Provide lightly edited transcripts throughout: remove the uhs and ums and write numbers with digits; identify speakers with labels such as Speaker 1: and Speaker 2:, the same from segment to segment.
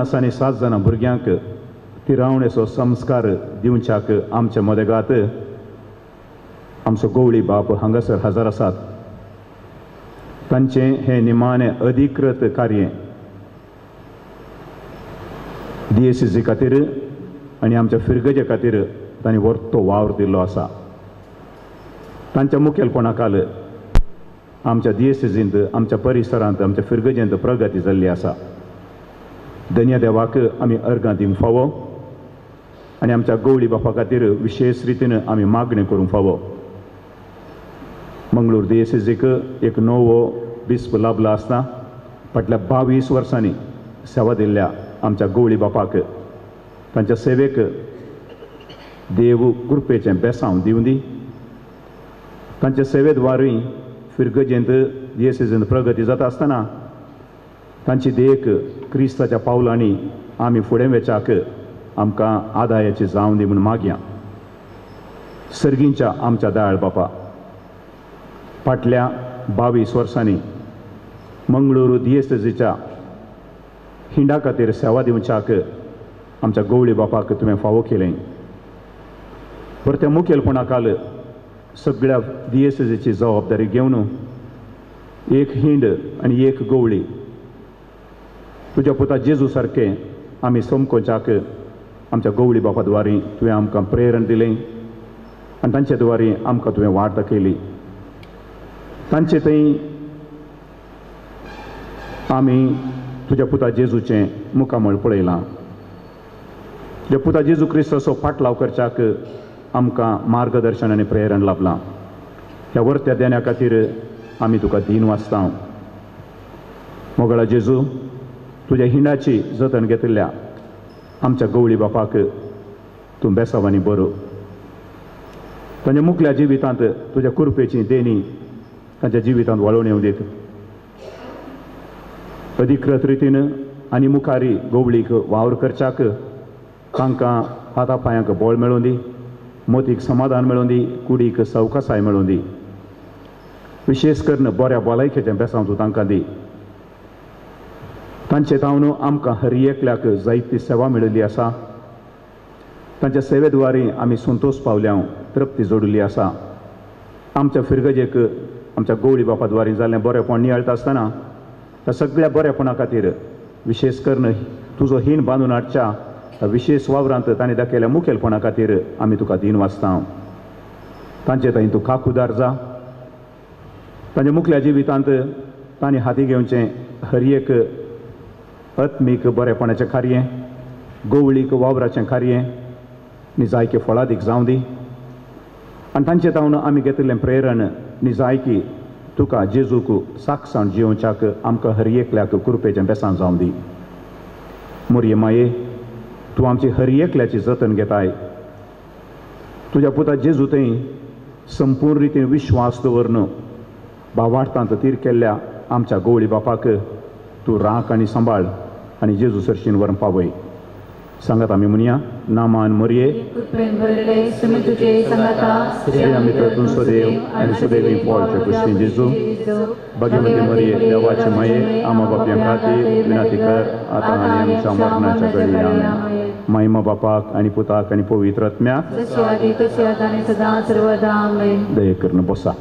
Speaker 1: 50 आनी 7 जाणां भुरग्यांक तिरावणेचो संस्कार दिवच्याक आमच्या मदेगात आमचो गवळी बाप हांगासर हजर आसात. तांचें हें निमाणें अधिकृत कार्य डीएससी खातीर आनी आमच्या फिरगजे खातीर तांणी वर्तो वावर दिल्लो आसा. तांच्या मुखेलपणा खाल आमच्या डीएससींत, आमच्या परिसरांत, आमच्या फिरगजेंत प्रगती जाल्ली आसा. धन्य देवाक आमी अर्गां दिवंक फावो आनी आमच्या गवळी बापा खातीर विशेश रितीन आमी मागणी करूंक फावो. मंगळूर डीएससीक एक नवो बिस्प लाभला आसता फाटल्या 22 वर्सांनी सेवा दिल्ल्या आमच्या गवळी बापाक तांच्या सेवेक देव कृपेचें बेसांव दिवं दी. तांच्या सेवेद्वारी फिरगजेंत डीएससींत प्रगती जाता आसतना तांची देख क्रिस्ताच्या पावलांनी आमी फुडें वेच्याक आमकां आदायाची जावं दी म्हूण मागया. सर्गींच्या आमच्या दयाळ बापा, फाटल्या 22 वर्सांनी मंगळूर डीएससीच्या हिंडा खातीर सेवा दिवच्याक आमच्या गवळी बापाक तुवें फावो केलें. परत्या मुखेलपणा खाल सगळ्या डीएससीची जबाबदारी घेवन एक हिंड आनी एक गवळी तुज्या पुता जेजू सारकें आमी समकोच्याक आमच्या गवळी बापा द्वारी तुवें आमकां प्रेरण दिलें आनी तांचे द्वारी आमकां तुवें वाट दाखयली. तांचे थंय आमी तुज्या पुता जेजूचें मुखामळ पळयलां. तुज्या पुता जेजू क्रिस्ताचो फाटलाव करच्याक आमकां मार्गदर्शन आनी प्रेरण लाभलां. ह्या वर्त्या देण्या खातीर आमी तुका दीन वाचता. मोगळा जेजू, तुज्या हिंडाची जतन घेतिल्ल्या आमच्या गवळी बापाक तूं बेसावानी बरो. तांच्या मुखल्या जिवितांत तुज्या कृपेची देणी तांच्या जिवितांत वळोवन येवं दीत. अधिकृत रितीन आनी मुखारी गवळीक वावर करच्याक तांकां हाता पांयांक बळ मेळोवन दी, मोतीक समाधान मेळोवन दी, कुडीक सवकासाय मेळोवन दी. विशेश करून बऱ्या भलायकेचें बेसांव तूं तांकां दी. तांचे तावन आमकां हर एकल्याक जायती सेवा मेळिल्ली आसा. तांच्या सेवेद्वारी आमी संतोश पावल्या, तृप्ती जोडिल्ली आसा. आमच्या फिरगजेक आमच्या गवळी बापा द्वारी जाल्लें बरेपण नियाळटा आसतना त्या सगळ्या बरेपणा खातीर विशेश करून तुजो हीण बांदून हाडच्या विशेश वावरांत तांणी दाखयल्या मुखेलपणा खातीर आमी तुका दीन वाचता. तांचे थंय तूं काकुदार जा. तांच्या मुखल्या जिवितांत तांणी हाती घेवचें हर एक आत्मीक बरेपणाचें कार्य, गवळीक वावराचें कार्य निजायकी फळादीक जावं दी. आनी तांचे तावन आमी घेतिल्लें प्रेरण निजायकी तुका जेजूक साक्षात जियोवच्याक आमकां हर एकल्याक कृपेचें बेसांव जावं दी. मोरये माये, तूं आमची हर एकल्याची जतन घेताय. तुज्या पुता जेजू थंय संपूर्ण रितीन विश्वास दवरून भावार्थांत तीर केल्ल्या आमच्या गवळी बापाक तूं राख आनी सांबाळ आनी जेजू सरशीन व्हरून पावय. सांगात आमी म्हणया, नामान मोरये, स्त्रिया तूं सदैव आनी सदैवी फळचे कुशीन जेजू. भाग्यवती मरिये, देवाचे माये, आमा बापया खातीर विनंती कर आतां आनी आमच्या मरणाच्या घडये. आमेन. मायमा बापाक आनी पुताक आनी पवित्र आत्म्याक. दये करून बसा.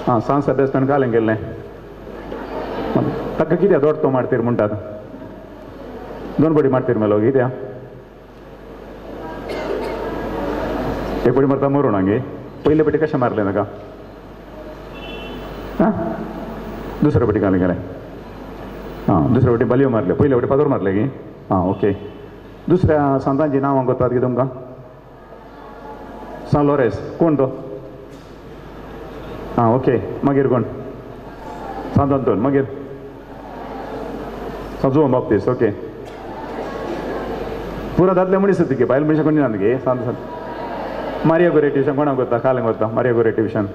Speaker 1: आं, सांग सेबेस्तान घालें गेल्लें ताका कित्याक दोडतो मारतीर म्हणटात? दोन बडी मारतीर मेलो कित्याक? एक बडी मारता मरून हांगे. पयले पटी कशें मारलें ताका? आं, दुसरे पटी घालें गेलें. आं, दुसरे पटी बालयो मारल्यो. पयले पटी पादोर मारले की. आं, ओके. दुसऱ्या सांतांची नांवां करतात की तुमकां? सांत लोरेस कोण तो? आं, ओके. मागीर कोण? सांत अंतोन. मागीर सांत जुवान बाप्तीस्त. ओके. पुरा दादले मनीस गे, बायल मनशां कोणी ना गे. सांत सांत मारिया गोरे ट्युशन कोणाक करता? कालें करता मारिया गोरे ट्युशन?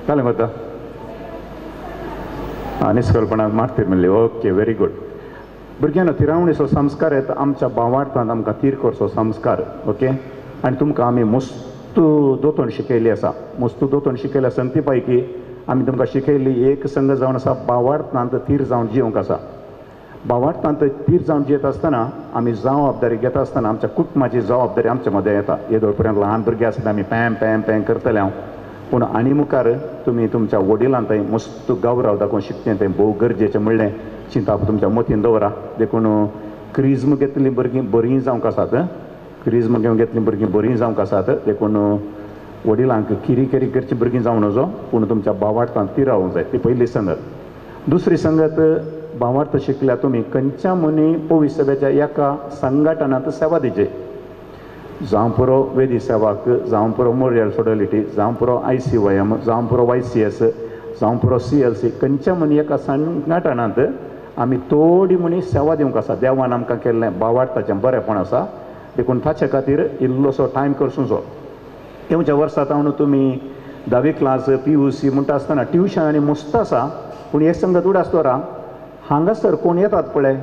Speaker 1: कालें करता? आं, निस्कलपणाक मारतीर म्हणली. Okay, very good. भुरग्यांनो, तिरावणीचो संस्कार येता आमच्या भावार्थांत आमकां तीर करचो संस्कार. ओके. आनी तुमकां आमी मस्त दोतोण शिकयल्ली आसा. मस्त दोतोण शिकयल्ली आसा. ती पैकी आमी तुमकां शिकयल्ली एक संघ जावन आसा भावार्थांत तीर जावन जिवंक आसा. भावार्थांत थीर जावन जियेत आसतना आमी जबाबदारी घेता आसतना आमच्या कुटुंबाची जबाबदारी आमच्या मदें येता. येदोळ पर्यंत ल्हान भुरगीं आसतना आमी पॅम पॅम पॅम करतले हांव, पूण आनी मुखार तुमी तुमच्या वडिलांक थंय मस्त गौरव दाखोवन शिकचें तें भोव गरजेचें म्हणलें चिंताप तुमच्या मतीन दवरा. देखून क्रिज्म घेतलीं भुरगीं बरीं जावंक आसात, क्रिज्म घेवन घेतलीं भुरगीं बरीं जावंक आसात. देखून वडिलांक किरी किरी करची भुरगीं जावं नजो, पूण तुमच्या भावार्थांत ती रावूंक जाय. ती पयली संगत. दुसरी संगत, भावार्थ शिकल्या तुमी खंयच्या मनी पवित्र सभेच्या एका संघटनांत सेवा दिवची. जावं पुरो वेदी सेवाक, जावं पुरो मोरियल फिडलिटी, जावं पुरो ICYM, जावं पुरो YCS, जावं पुरो CLC, खंयच्या मनी एका संघटनांत आमी थोडी मनी सेवा दिवंक आसा. देवान आमकां केल्लें भावार्थाचें बरेंपण आसा, देखून ताचे खातीर इल्लोसो टायम करचो. येवच्या वर्सा तावन तुमी धावी क्लास PUC म्हणटा आसतना ट्युशन आनी मस्त आसा, पूण एक संगत उडास दवरा, हांगासर कोण येतात पळय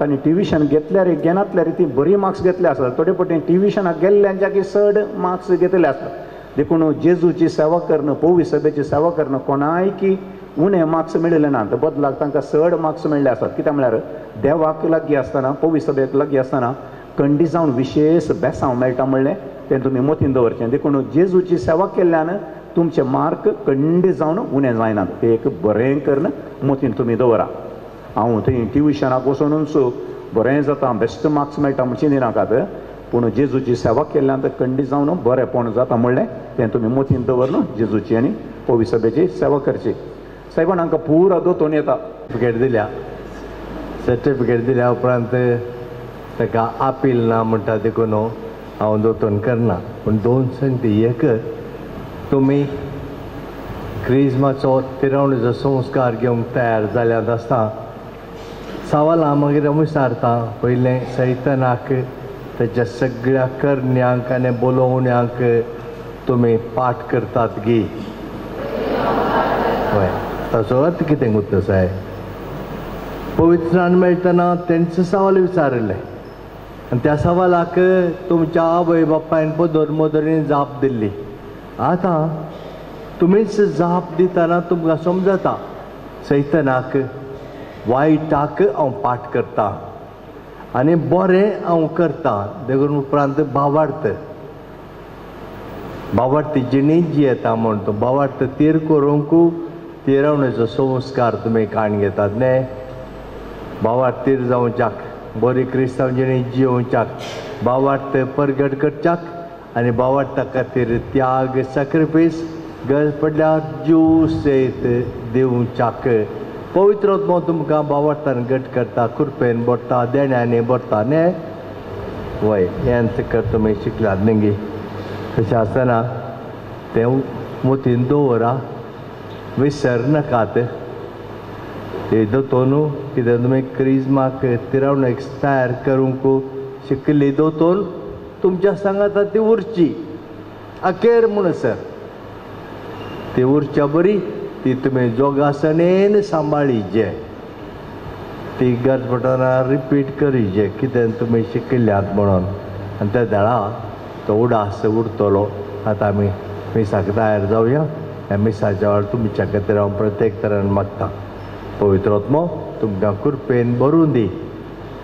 Speaker 1: तांणी ट्युशन घेतल्यार घेनातल्यार ती बरी मार्क्स घेतले आसतात. थोडे पटी ट्युशनाक गेल्ल्यांच्या की चड मार्क्स घेतले आसतात. देखून जेजूची सेवा करणं, पवित्र सभेची सेवा करणं कोणायकी उणे मार्क्स मेळिल्ले नात, बदलाक तांकां चड मार्क्स मेळ्ळे आसात. कित्याक म्हळ्यार देवाक लागीं आसतना, पवित्र सभेक लागीं आसतना कंडी जावन विशेश बेसांव मेळटा म्हणलें तें तुमी मतीन दवरचें. देखून जेजूची सेवा केल्ल्यान तुमचे मार्क कंडी जावन उणें जायनात, तें एक बरें करून मतीन तुमी दवरा. हांव थंय ट्युशनाक वचोनूच बरें जाता, बेस्ट मार्क्स मेळटा म्हूण चिंतिनाकात, पूण जेजूची सेवा केल्ल्यान कंडी जावन बरेंपण जाता म्हणलें तें तुमी मतीन दवरून जेजूची आनी पवित्र सभेची सेवा करची. सायबान हांकां पुरा दोतोन येता.
Speaker 2: सर्टिफिकेट दिल्या, सर्टिफिकेट दिल्या उपरांत ताका अपील ना म्हणटा देखून हांव दोतोन करना. पूण दोन संगती, एक तुमी क्रिज्माचो तिरवणीचो संस्कार घेवंक तयार जाल्यात आसता सवालां मागीर हांव विचारता. पयलें सैतनाक ताच्या सगळ्या करण्यांक आनी बोलोवण्यांक तुमी पाठ करतात गी? हय, ताचो अर्थ कितें गुत्तो साहेब? पवित्रान मेळटना तेंचें सवाल विचारिल्लें आनी त्या सवालाक तुमच्या आवय बापायन पदर मदरीन जाप दिल्ली. आतां तुमीच जाप दितना तुमकां समजता सैतनाक वायटाक हांव पाठ करता आनी बरें हांव करता. देखून उपरांत भावार्थ, भावार्थ जिणी जियेता म्हण तो भावार्थ तीर करूंक तिरवणेचो संस्कार तुमी काण घेतात न्ही. भावार्थ तीर जावच्याक, बरी क्रिस्तांव जिणी जियोवच्याक, भावार्थ परगट करच्याक आनी भावार्था खातीर त्याग सॅक्रिफायस गरज पडल्यार जीव सयत दिवच्याक. पवित्र आत्मो तुमकां भावार्थान घट करता, कृपेन भरता, देण्यांनी भरता न्ही. वय हें कर तुमी शिकलात न्ही. तशें आसतना तें मतीन दवरा, विसर नाकात. ते दोतोन कितें तुमी क्रिज्माक तिरवणेक तयार करूंक शिकली दोतोन तुमच्या सांगाता ती उरची अखेर म्हणसर ती उरच्या बरी ती तुमी जोगासणेन सांबाळीचे, ती गरज पडटना रिपीट करीचे कितें तुमी शिकिल्ल्यात म्हणून. आनी त्या वेळा तो उडास उरतलो. आतां आमी मिसाक तयार जावया. ह्या मिसाच्या वेळार तुमच्या खातीर हांव प्रत्येक तरेन मागता. पवित्र आत्मो तुमकां कृपेन भरून दी,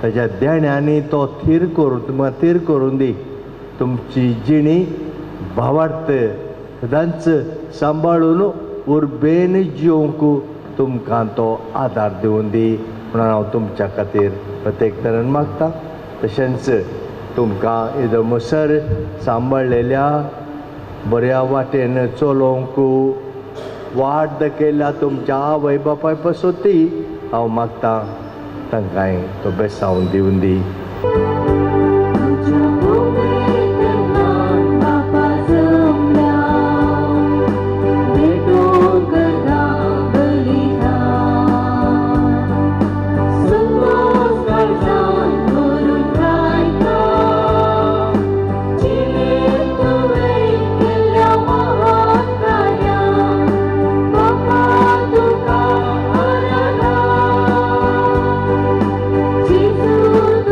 Speaker 2: ताच्या देण्यांनी तो थीर करून तुमकां थीर करून दी. तुमची जिणी भावार्थ सदांच सांबाळून उर्बेन जिवंक तुमकां तो आदार दिवन दी म्हणून हांव तुमच्या खातीर प्रत्येक तरेन मागता. तशेंच तुमकां येदो मुसर सांबाळलेल्या बऱ्या वाटेन चलोवंक वाट दाखयल्या तुमच्या आवय बापाय पासून ती हांव मागता तांकांय तो बेसावन दिवन दी.
Speaker 3: Jesus,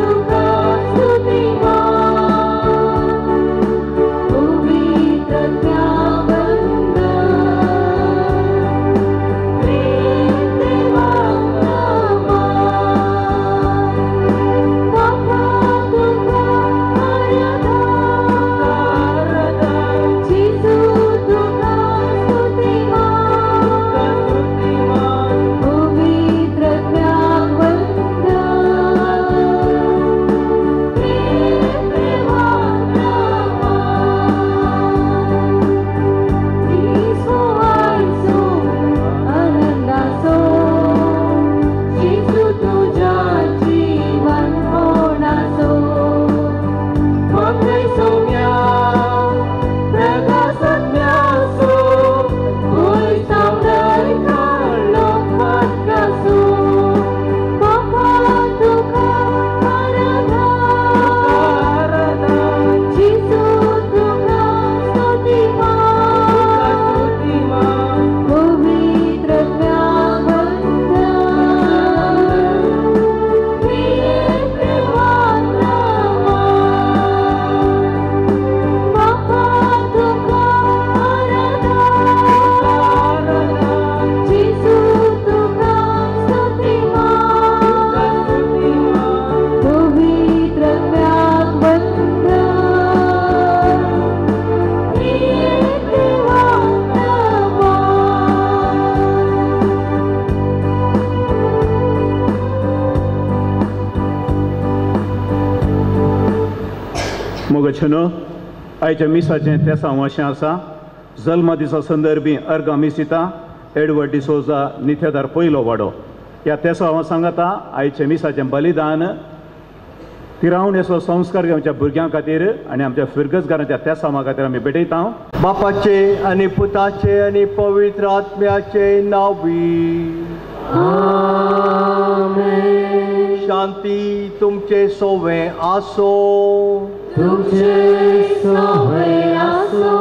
Speaker 1: मोगछन आयच्या मिसाचें तेसांव अशें आसा. जल्मा दिसा संदर्भी अर्गां मिसिता एडवर्ड डिसोजा निथेदार पयलो वाडो ह्या तेसांवा सांगाता आयच्या मिसाचें बलिदान तिरावणेचो संस्कार घेवच्या भुरग्यां खातीर आनी आमच्या फिरगजगारांच्या तेसांवा खातीर आमी भेटयता.
Speaker 2: बापाचे आनी पुताचे आनी पवित्र आत्म्याचे नांवी आमेन. शांती तुमचे सोवे आसो.
Speaker 3: तुमचे सोवे आसो.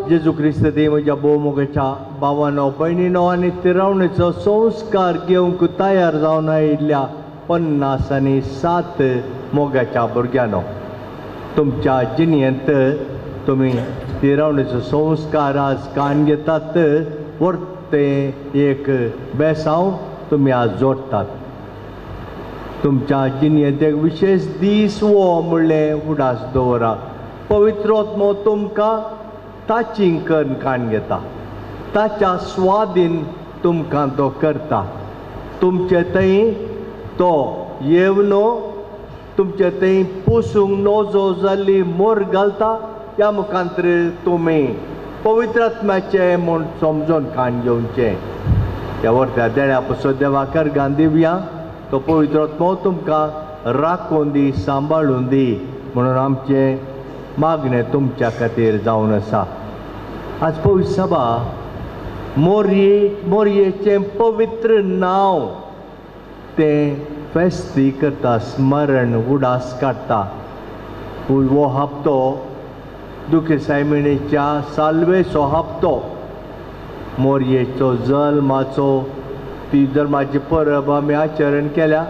Speaker 2: जेजू क्रिस्त देव म्हज्या भोवमोगाच्या भावानो भयणीनो आनी तिरावणेचो संस्कार घेवंक तयार जावन आयिल्ल्या 50 आनी 7 मोगाच्या भुरग्यांनो, तुमच्या जिणेंत तुमी तिरावणेचो संस्कार आज कान घेतात वर्ते एक बेसांव तुमी आज जोडटात. तुमच्या जिणेंत एक विशेष दीस हो म्हणलें उडास दवरा. पवित्र आत्मो तुमकां ताची करून कान घेता, ताच्या स्वादीन तुमकां तो करता. तुमचे थंय तो येवनो तुमचे थंय पुसूंक नजो जाल्ली मोर घालता. ह्या मुखांतर तुमी पवित्र आत्म्याचें म्हूण समजून कान घेवचें. ह्या वर्त्या देण्या पसून देवाकर गांधीवया तो पवित्र आत्मो तुमकां राखून दी, सांबाळून दी म्हणून आमचें मागणें तुमच्या खातीर जावन आसा. आज पवित्र सभा मोरयेचें पवित्र नांव तें फेस्ती करता, स्मरण उडास काडटा. हो हप्तो दुखी सायमिणीच्या साल्वेचो हप्तो, मोरयेचो जल्माचो ती जल्माची परब आमी आचरण केल्या.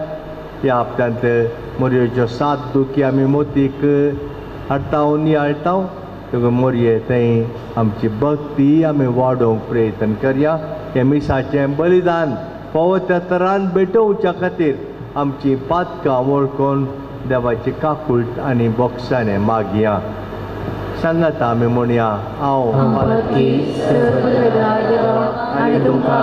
Speaker 2: ह्या हप्त्यांत मोरयेच्यो 7 दुखी आमी मोतीक हाडटा, नियाळटा. मोरये थंय आमची भक्ती आमी वाडोवंक प्रयत्न करया. हें मिसाचें बलिदान फावो त्या तरान भेटोवच्या खातीर आमची पातकां वळखून देवाची काकूट आनी बोगसाणें मागया. सांगाता आमी म्हणया, हांव
Speaker 3: आनी तुमकां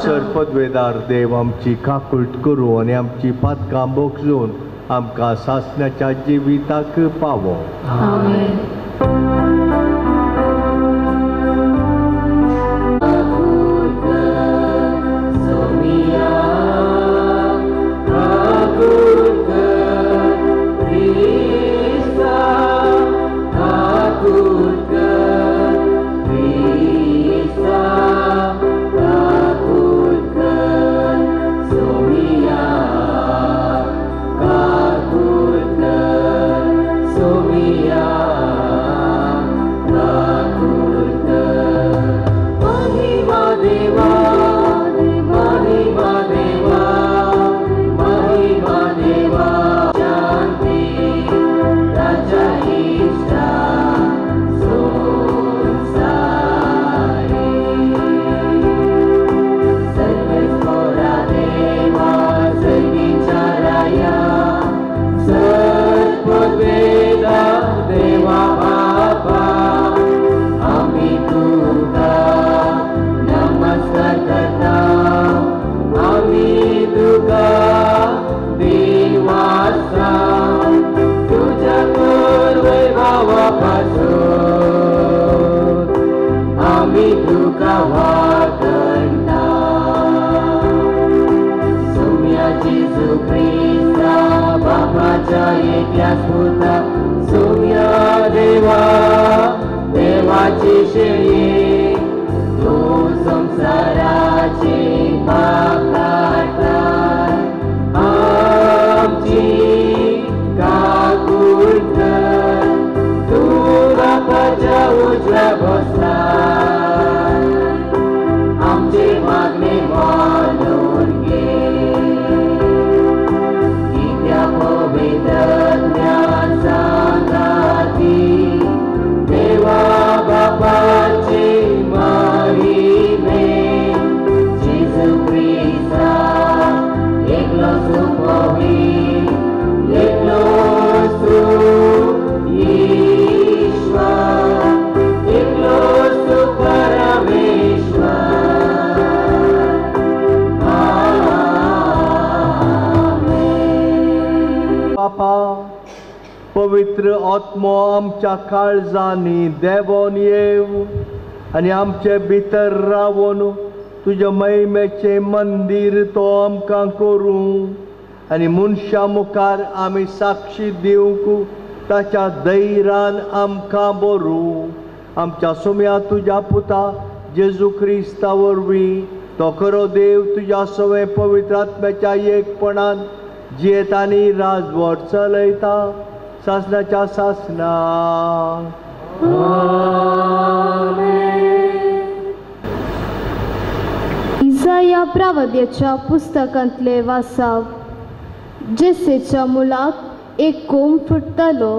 Speaker 2: सर पदवेदार देव आमची काकूट करूं आनी आमची पातकां बोगसून आमकां सासण्याच्या जिविताक पावो.
Speaker 3: पवित्र ज्ञान।
Speaker 2: आत्मो आमच्या काळजांनी देवोन येव आनी आमचे भितर रावोन तुज्या महिमेचें मंदीर तो आमकां करूं आनी मनशां मुखार आमी साक्षी दिवंक ताच्या धैर्यान आमकां बरूं. आमच्या सोम्या तुज्या पुता जेजू क्रिस्ता वरवीं तो खरो देव तुज्या सवें पवित्र आत्म्याच्या एकपणान जियेता आनी राजवट चलयता सासणाच्या सासणा.
Speaker 3: इजाया प्रवाद्याच्या पुस्तकांतले वासाव. जेसेच्या मुलाक एक कोंब फुट्टलो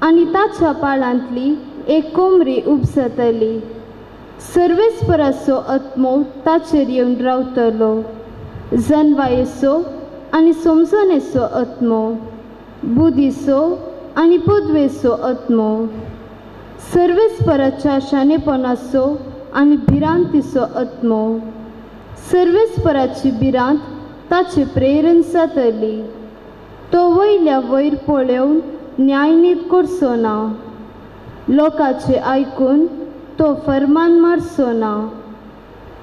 Speaker 3: आनी ताच्या पाळांतली एक कोमरी उपसतली. सर्वेस्पराचो आत्मो ताचेर येवन रावतलो, जनवायेचो आनी समजणेचो आत्मो, बुद्धीचो आनी पदवेचो आत्मो, सर्वेस्पराच्या शाणेपणाचो आनी भिरांतीचो आत्मो. सर्वेस्पराची भिरांत ताची प्रेरण जातली. तो वयल्या वयर पळोवन न्यायनीत करचो ना, लोकांचे आयकून तो फरमान मारचो ना.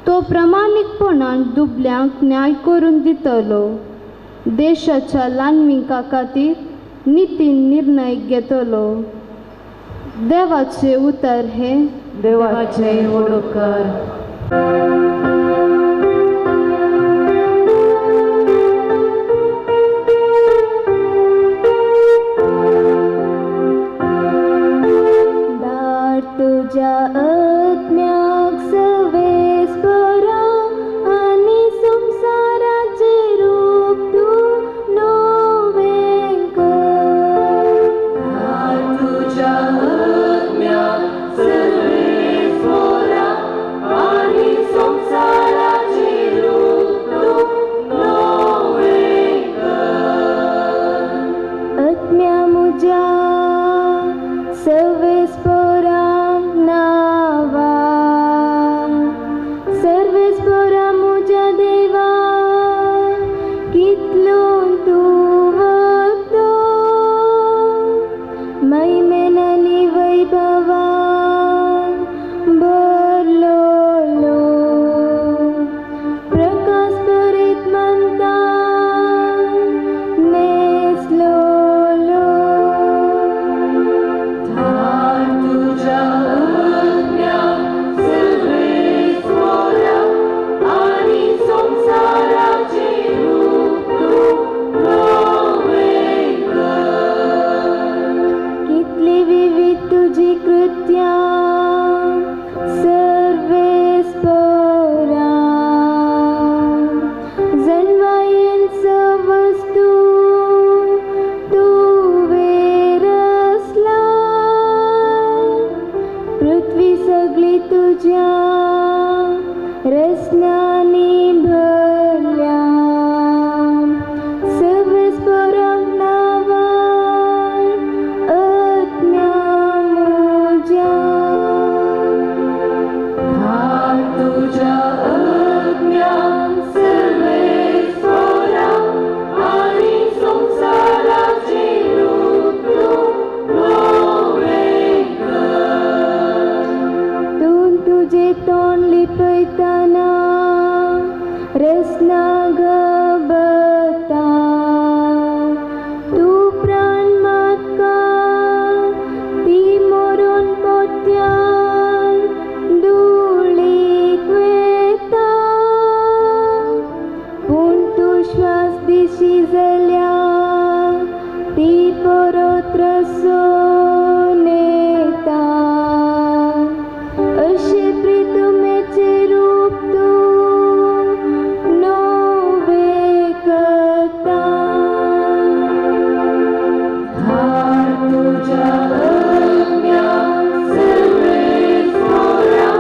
Speaker 3: तो प्रामाणीकपणान दुबल्यांक न्याय करून दितलो, देशाच्या ल्हानविंका खातीर नितीन निर्णय घेतलो. देवाचें उतर हें
Speaker 4: देवाचें उपकार.
Speaker 3: तुज्या आत्म्याक सर्वेस्परा आनी संवसाराचें रूप तूं नवें कर.
Speaker 4: तुज्या आत्म्याक सर्वेस्परा आनी संवसाराचें रूप तूं नवें कर.
Speaker 3: आत्म्या म्हज्या सर्वेस्परा नावा, सर्वेस्परा म्हज्या देवा कितलो तूं वतो, महिमेन आनी वैभवान भरलोलो, प्रकाश भरीत मंतान न्हेसलोलो.
Speaker 4: तुज्या आत्म्याक सर्वेस्परा आनी संवसाराचें रूप तूं नवें कर.
Speaker 3: कितली विविध तुजी कृत्यां सर्वेस्परा, जनवायेन वस्तू तुवें रचला, पृथ्वी सगळी तुज्या रचनांनी भरल्या. सर्वेस्पराक नांवान आत्म्या म्हज्या.
Speaker 4: तुज्या आत्म्याक सर्वेस्परा आनी संवसाराचें रूप तूं नवें कर.
Speaker 3: तूं तुजें तोंड लिपयतना रचना गबता, तूं प्राण म्हाका ती मरून पोत्यान धुळीक वयता. पूण तूं श्वास दिशी जाल्यार ती परत रचून येता. अशें प्रितुमेचें रूप तूं नवें करता.
Speaker 4: तुज्या आत्म्याक सर्वेस्परा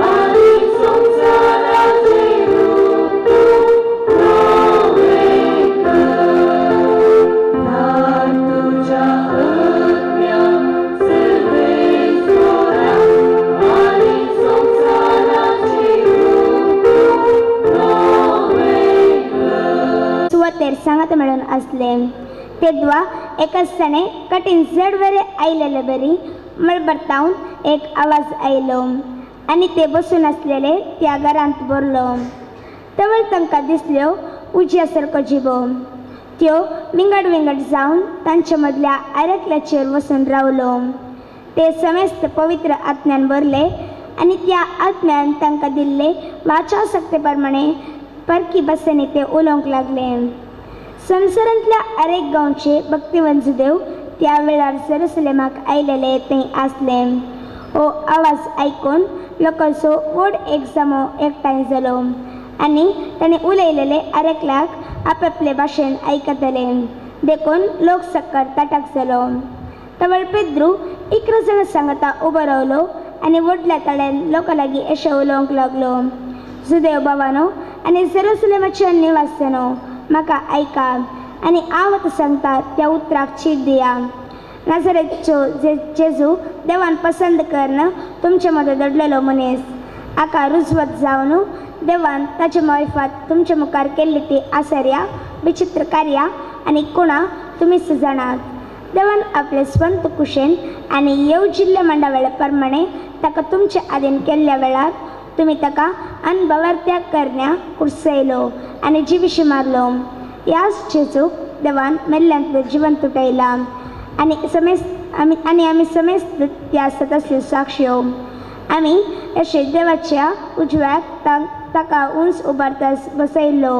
Speaker 4: आनी संवसाराचें रूप तूं नवें कर. तुज्या आत्म्याक सर्वेस्परा आनी संवसाराचें रूप तूं नवें कर.
Speaker 5: सुवातेर सांगात मेळून आसले. तेद्वा एकच ताणें कठीण जड वेरे आयलेले बरी मळबरतावन एक आवाज आयलो आनी ते बसून आसलेले त्या घरांत भरलो. तवळ तांकां दिसल्यो उज्या सारको जिबो. त्यो विंगड विंगड जावन तांचे मदल्या आरकल्याचेर वसून रावलो. ते समेस्त पवित्र आत्म्यान भरले आनी त्या आत्म्यान तांकां दिल्ले वाचा सक्ते प्रमाणे परकी भासांनी ते उलोवंक लागले. संवसारांतल्या अरेक गांवचे भक्तिवंत देव त्या वेळार जेरुसलेमाक आयलेले थंय आसले. हो आवाज आयकून लोकांचो व्हड एक जमो एकठांय जालो आनी ताणें उलयलेले आरेकल्याक आपापले भाशेन आयकतले. देखून लोक सक्कर ताटक जालो. तवळ पेद्रू 11 जाणां सांगता उबो रावलो आनी व्हडल्या ताळ्यान लोकां लागीं अशें उलोवंक लागलो, जुदेव बाबानो आनी जेरुसलेमाच्या निवास्यानो, म्हाका आयका आनी हांव आतां सांगता त्या उतराक चीट दिया. नाझरेतचो जेजू देवान पसंत करून तुमचे मदें दडलेलो मनीस हाका रुजवत जावन देवान ताचे मार्फत तुमचे मुखार केल्ली ती आसर्या विचित्र कार्यां आनी कुणां तुमीच जाणात. देवान आपले स्वंत कुशेन आनी येवजिल्ल्या मांडावेळे प्रमाणे ताका तुमचे आदीन केल्ल्या वेळार तुमी ताका अनभवार्थ्या करण्या कुर्सयलो आनी जिविशी मारलो. ह्याच जेजूक देवान मेल्ल्यांतले जिवंत उठयला आनी समेस्त आमी समेस्त त्या सतसल्यो साक्षयो. आमी अशे देवाच्या उजव्याक ताका उंच उबारतास बसयलो.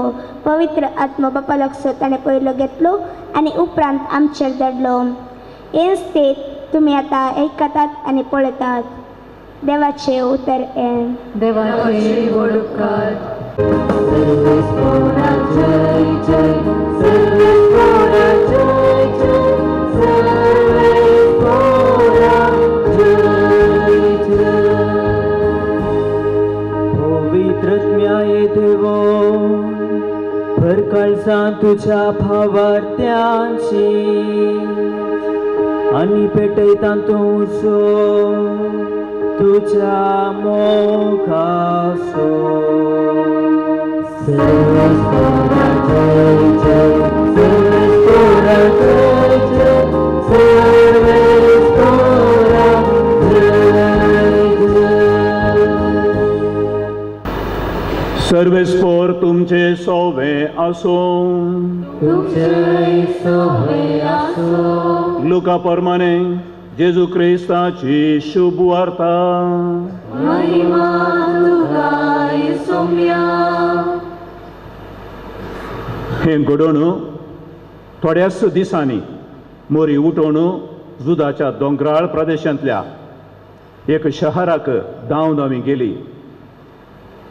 Speaker 5: पवित्र आत्मो बापालक्सो ताणें पयलो घेतलो आनी उपरांत आमचेर धाडलो. हेच ते तुमी आतां आयकतात आनी पळयतात. देवाचें उतर हें.
Speaker 4: देवाचे व्हड उपकार.
Speaker 6: पवित्रत्म्याये देवो भरकाळजां तुज्या भावार्थ्यांची आनी पेटयता तूं उजो तुझ्या मोगाचो. सर्वेस्पोरा जय जय, सर्वेस्पोरा जय जय, सर्वेस्पोरा जय जय.
Speaker 1: सर्वेस्पोर तुमचे सोवे आसूं.
Speaker 4: तुमचे सोवे आसूं.
Speaker 1: लुका प्रमाणे जेजू क्रिस्ताची शुभ वार्ता.
Speaker 4: महिमा तुका सोम्या.
Speaker 1: हें घडोवन थोड्याच दिसांनी मोरी उठोवन जुदाच्या दोंगराळ प्रदेशांतल्या एक शहराक धांव धांवी गेली.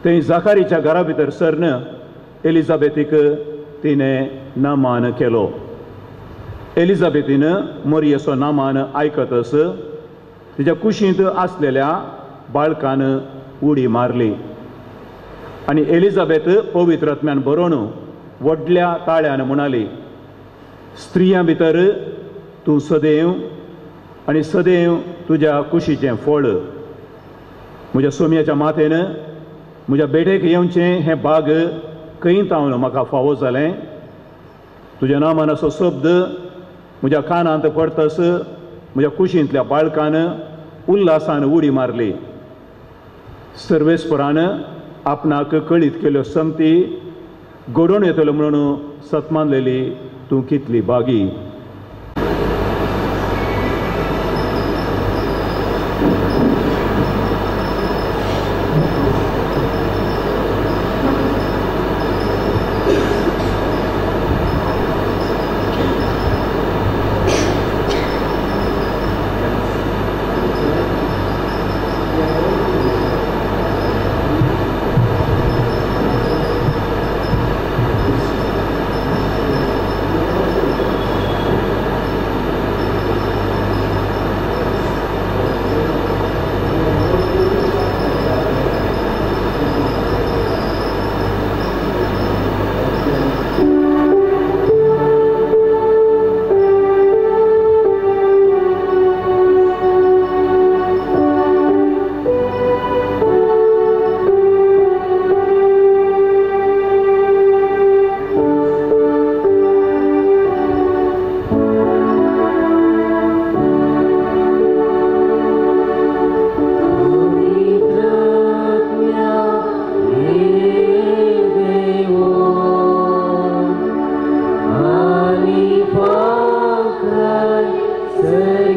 Speaker 1: थंय जाकारीच्या घरा भितर सरन एलिझाबेथीक तिणें नामान केलो. एलिझाबेथीन मोरयेचो नामान आयकतच तिच्या कुशींत आसलेल्या बाळकान उडी मारली आनी एलिझाबेथ पवित्र आत्म्यान बरोवन व्हडल्या ताळ्यान म्हणाली, स्त्रियां भितर तूं सदैव आनी सदैव तुज्या कुशीचें फळ. म्हज्या सोमयाच्या माथेन म्हज्या बेठेक येवचें हें बाग खंय तावन म्हाका फावो जालें. तुज्या नामान असो शब्द म्हज्या कानांत पडतस म्हज्या कुशींतल्या बाळकान उल्हासान उडी मारली. सर्वेस्परान आपणाक कळीत केल्यो संगती घडोवन येतलो म्हणून सतमानलेली तूं कितली बागी.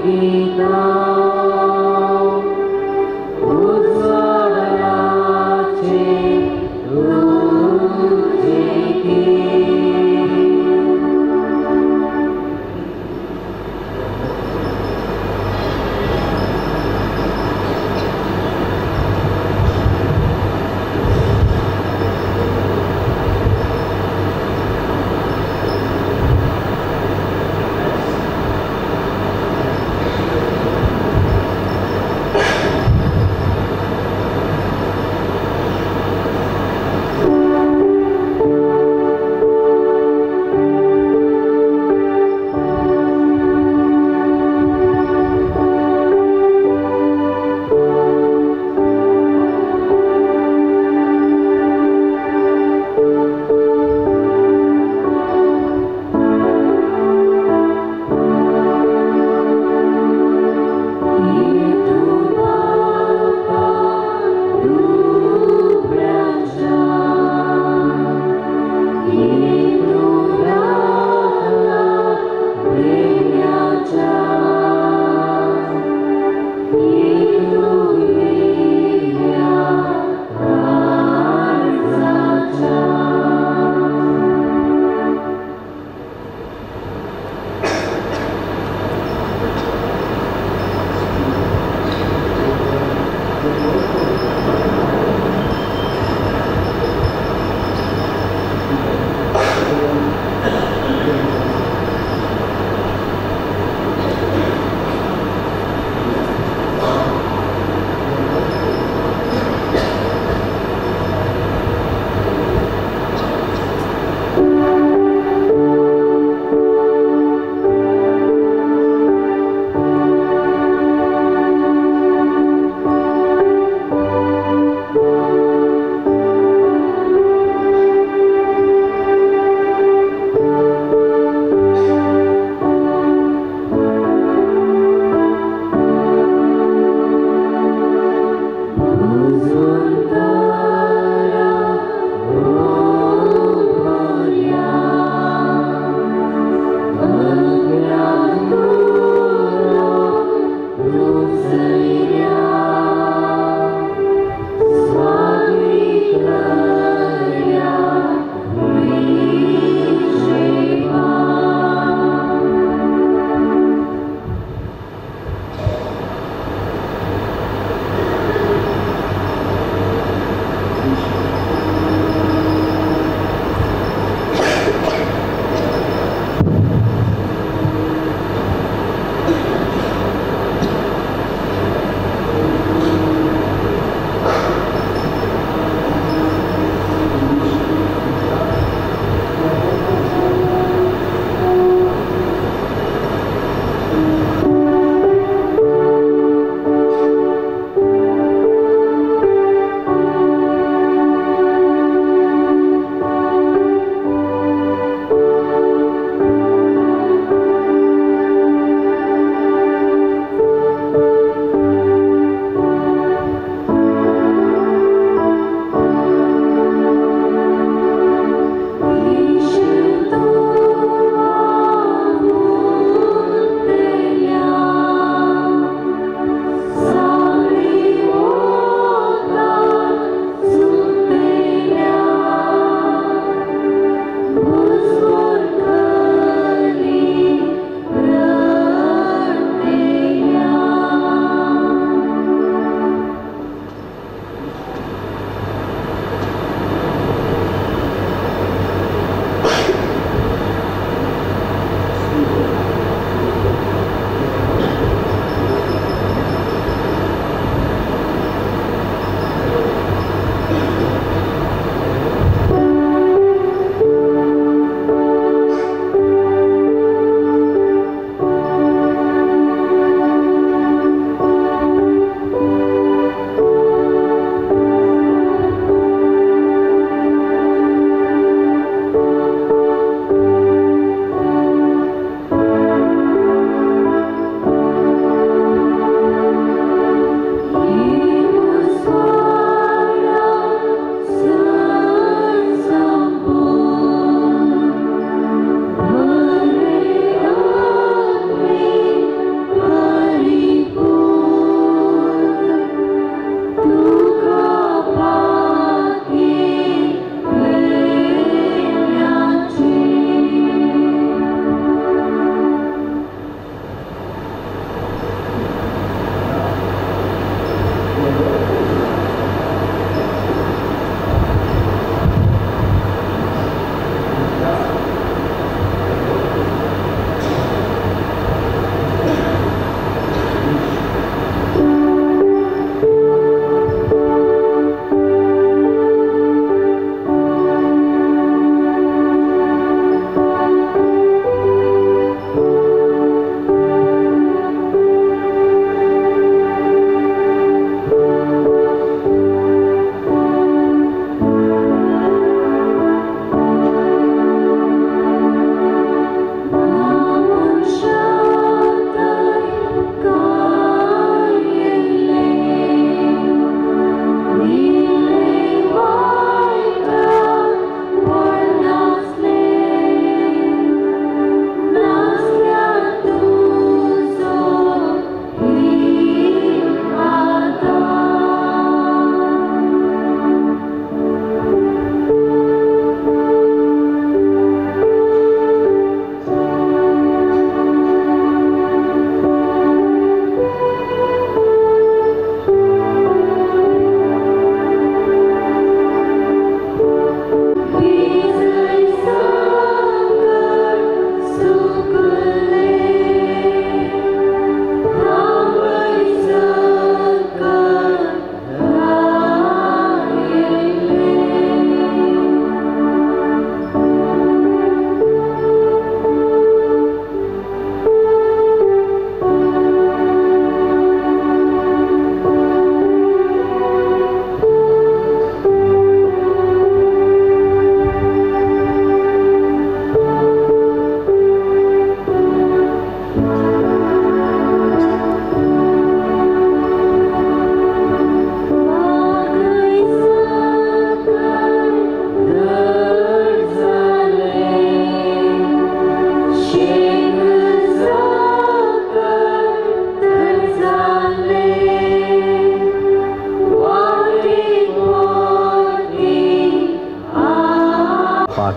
Speaker 6: गितां उजवाडाचें तुजें गीत.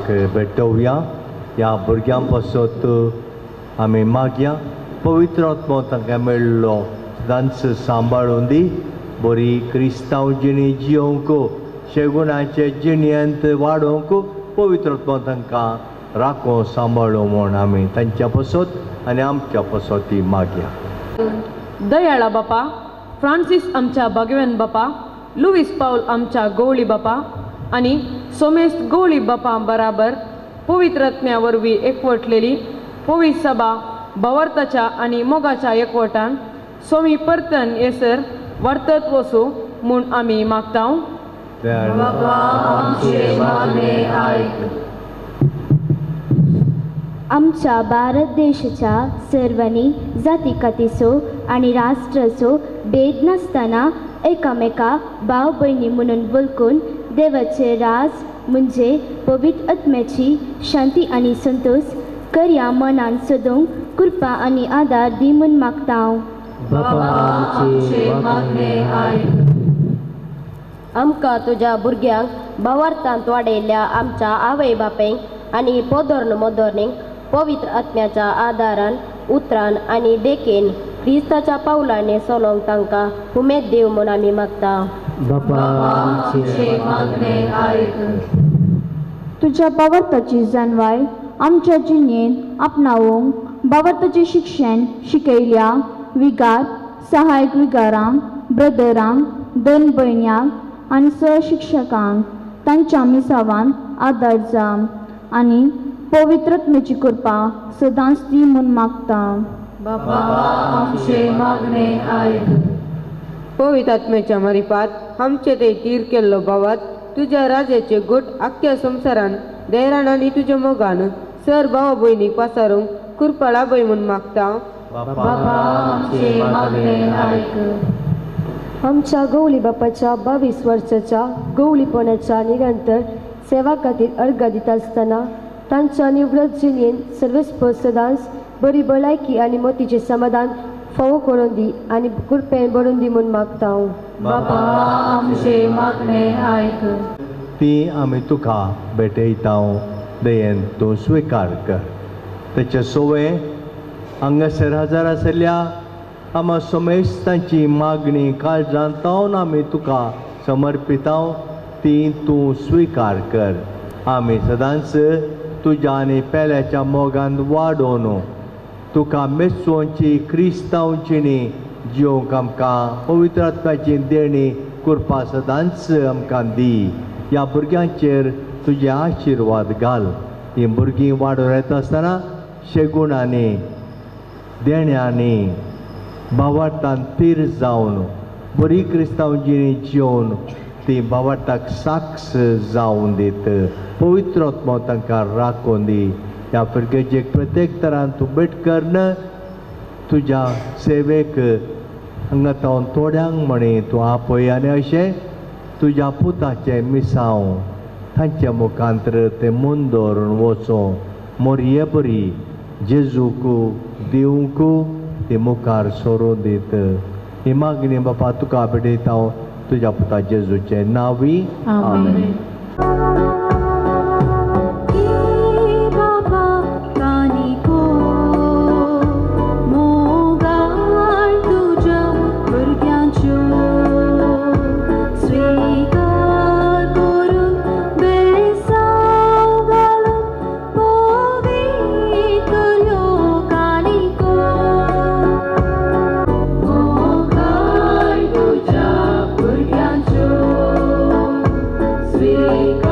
Speaker 2: देवाक भेटोवया. ह्या भुरग्यां पासत आमी मागया पवित्र आत्मो तांकां मेळ्ळो सदांच सांबाळून दी. बरी क्रिस्तांव जिणी जियोवंक शेगुणाचे जिणयेंत वाडोवंक पवित्र आत्मो तांकां राखो सांबाळूं म्हूण आमी तांच्या पासत आनी आमच्या पासत ती मागया.
Speaker 7: दयाळा बापा, फ्रांसीस आमच्या भाग्यवन बापा, लुईस पावल आमच्या गवळी बापा आनी सोमेस्त गवळी बापा बराबर पवित्र आत्म्या वरवीं एकवटलेली पवित्र सभा भावार्थाच्या आनी मोगाच्या एकवटान सोमी परतन येसर वर्तत वसू म्हूण आमी मागता.
Speaker 3: आमच्या भारत देशाच्या सर्वांनी जाती कातीचो आनी राष्ट्राचो भेद नासतना एकामेका भाव भयणी म्हणून वळखून देवाचे राज म्हणजे पवित्र आत्म्याची शांती आनी संतोष करया मनान सोदूंक कृपा आनी आदार दी म्हूण मागता.
Speaker 8: आमकां तुज्या भुरग्यांक भावार्थांत वाडयल्ल्या आमच्या आवय बापायक आनी पोदोर्न मोदोर्नीक पवित्र आत्म्याच्या आदारान उतरान आनी देखीन क्रिस्ताच्या पावलांनी चलोवंक तांकां उमेद दिव म्हूण आमी मागता.
Speaker 9: तुज्या भावार्थाची जाणवाय आमच्या जिणेंत आपणावंक भावार्थाचें शिक्षण शिकयल्या विगार सहायक विगारांक ब्रदरांक दोन भयण्यांक आनी सहशिक्षकांक तांच्या मिसावान आदार जा आनी पवित्र आत्म्याची कृपा सदांच दी म्हूण मागता.
Speaker 10: पवित्र आत्म्याच्या मारिफात आमचे ते तीर केल्लो भावात तुज्या राजाचे गोट आख्ख्या संवसारान धैर्यान आनी तुज्या मोगान सर भावा भयणीक पासारूंक कृपा लाभय म्हूण मागता.
Speaker 11: आमच्या गवळी बापाच्या 22 वर्साच्या गवळीपणाच्या निरंतर सेवा खातीर अर्घ दिता आसतना तांच्या निवृत्त जिणेंत सर्वेस्पर सदांच बरी भलायकी आनी मतीचें समाधान फावो करून दी आनी कृपेन भरून दी म्हूण मागता.
Speaker 2: ती आमी तुका भेटयता, दयेन तूं स्विकार कर. तेचे सोवे हांगासर हजर आसल्या आमा समेस्तांची मागणी काळजांत तावन आमी तुका समर्पिता, ती तूं स्विकार कर. आमी सदांच तुज्या आनी पेल्याच्या मोगान वाडोवन तुका मेचोवची क्रिस्तांव जिणी जिवंक आमकां पवित्र आत्म्याची देणी कृपा सदांच आमकां दी. ह्या भुरग्यांचेर तुजे आशिर्वाद घाल. हीं भुरगीं वाडोवन येता आसतना शेगुणांनी देण्यांनी भावार्थान तीर जावन बरी क्रिस्तांव जिणी जिवन ती भावार्थाक साक्ष जावन दीत. पवित्र आत्मो तांकां राखून दी. ह्या फिरगेजेक प्रत्येक तरान तूं भेट करून तुज्या सेवेक हांगा तावन थोड्यांक म्हणी तूं आपय आनी अशें तुज्या पुताचें मिसांव तांच्या मुखांतर तें मन दवरून वचों मोरये बरी जेजूक दिवंक ती मुखार सरून दीत. ही मागणी बापा तुका भेटयता तुज्या पुता जेजूचें नांवी. आमेन.
Speaker 4: Sweet.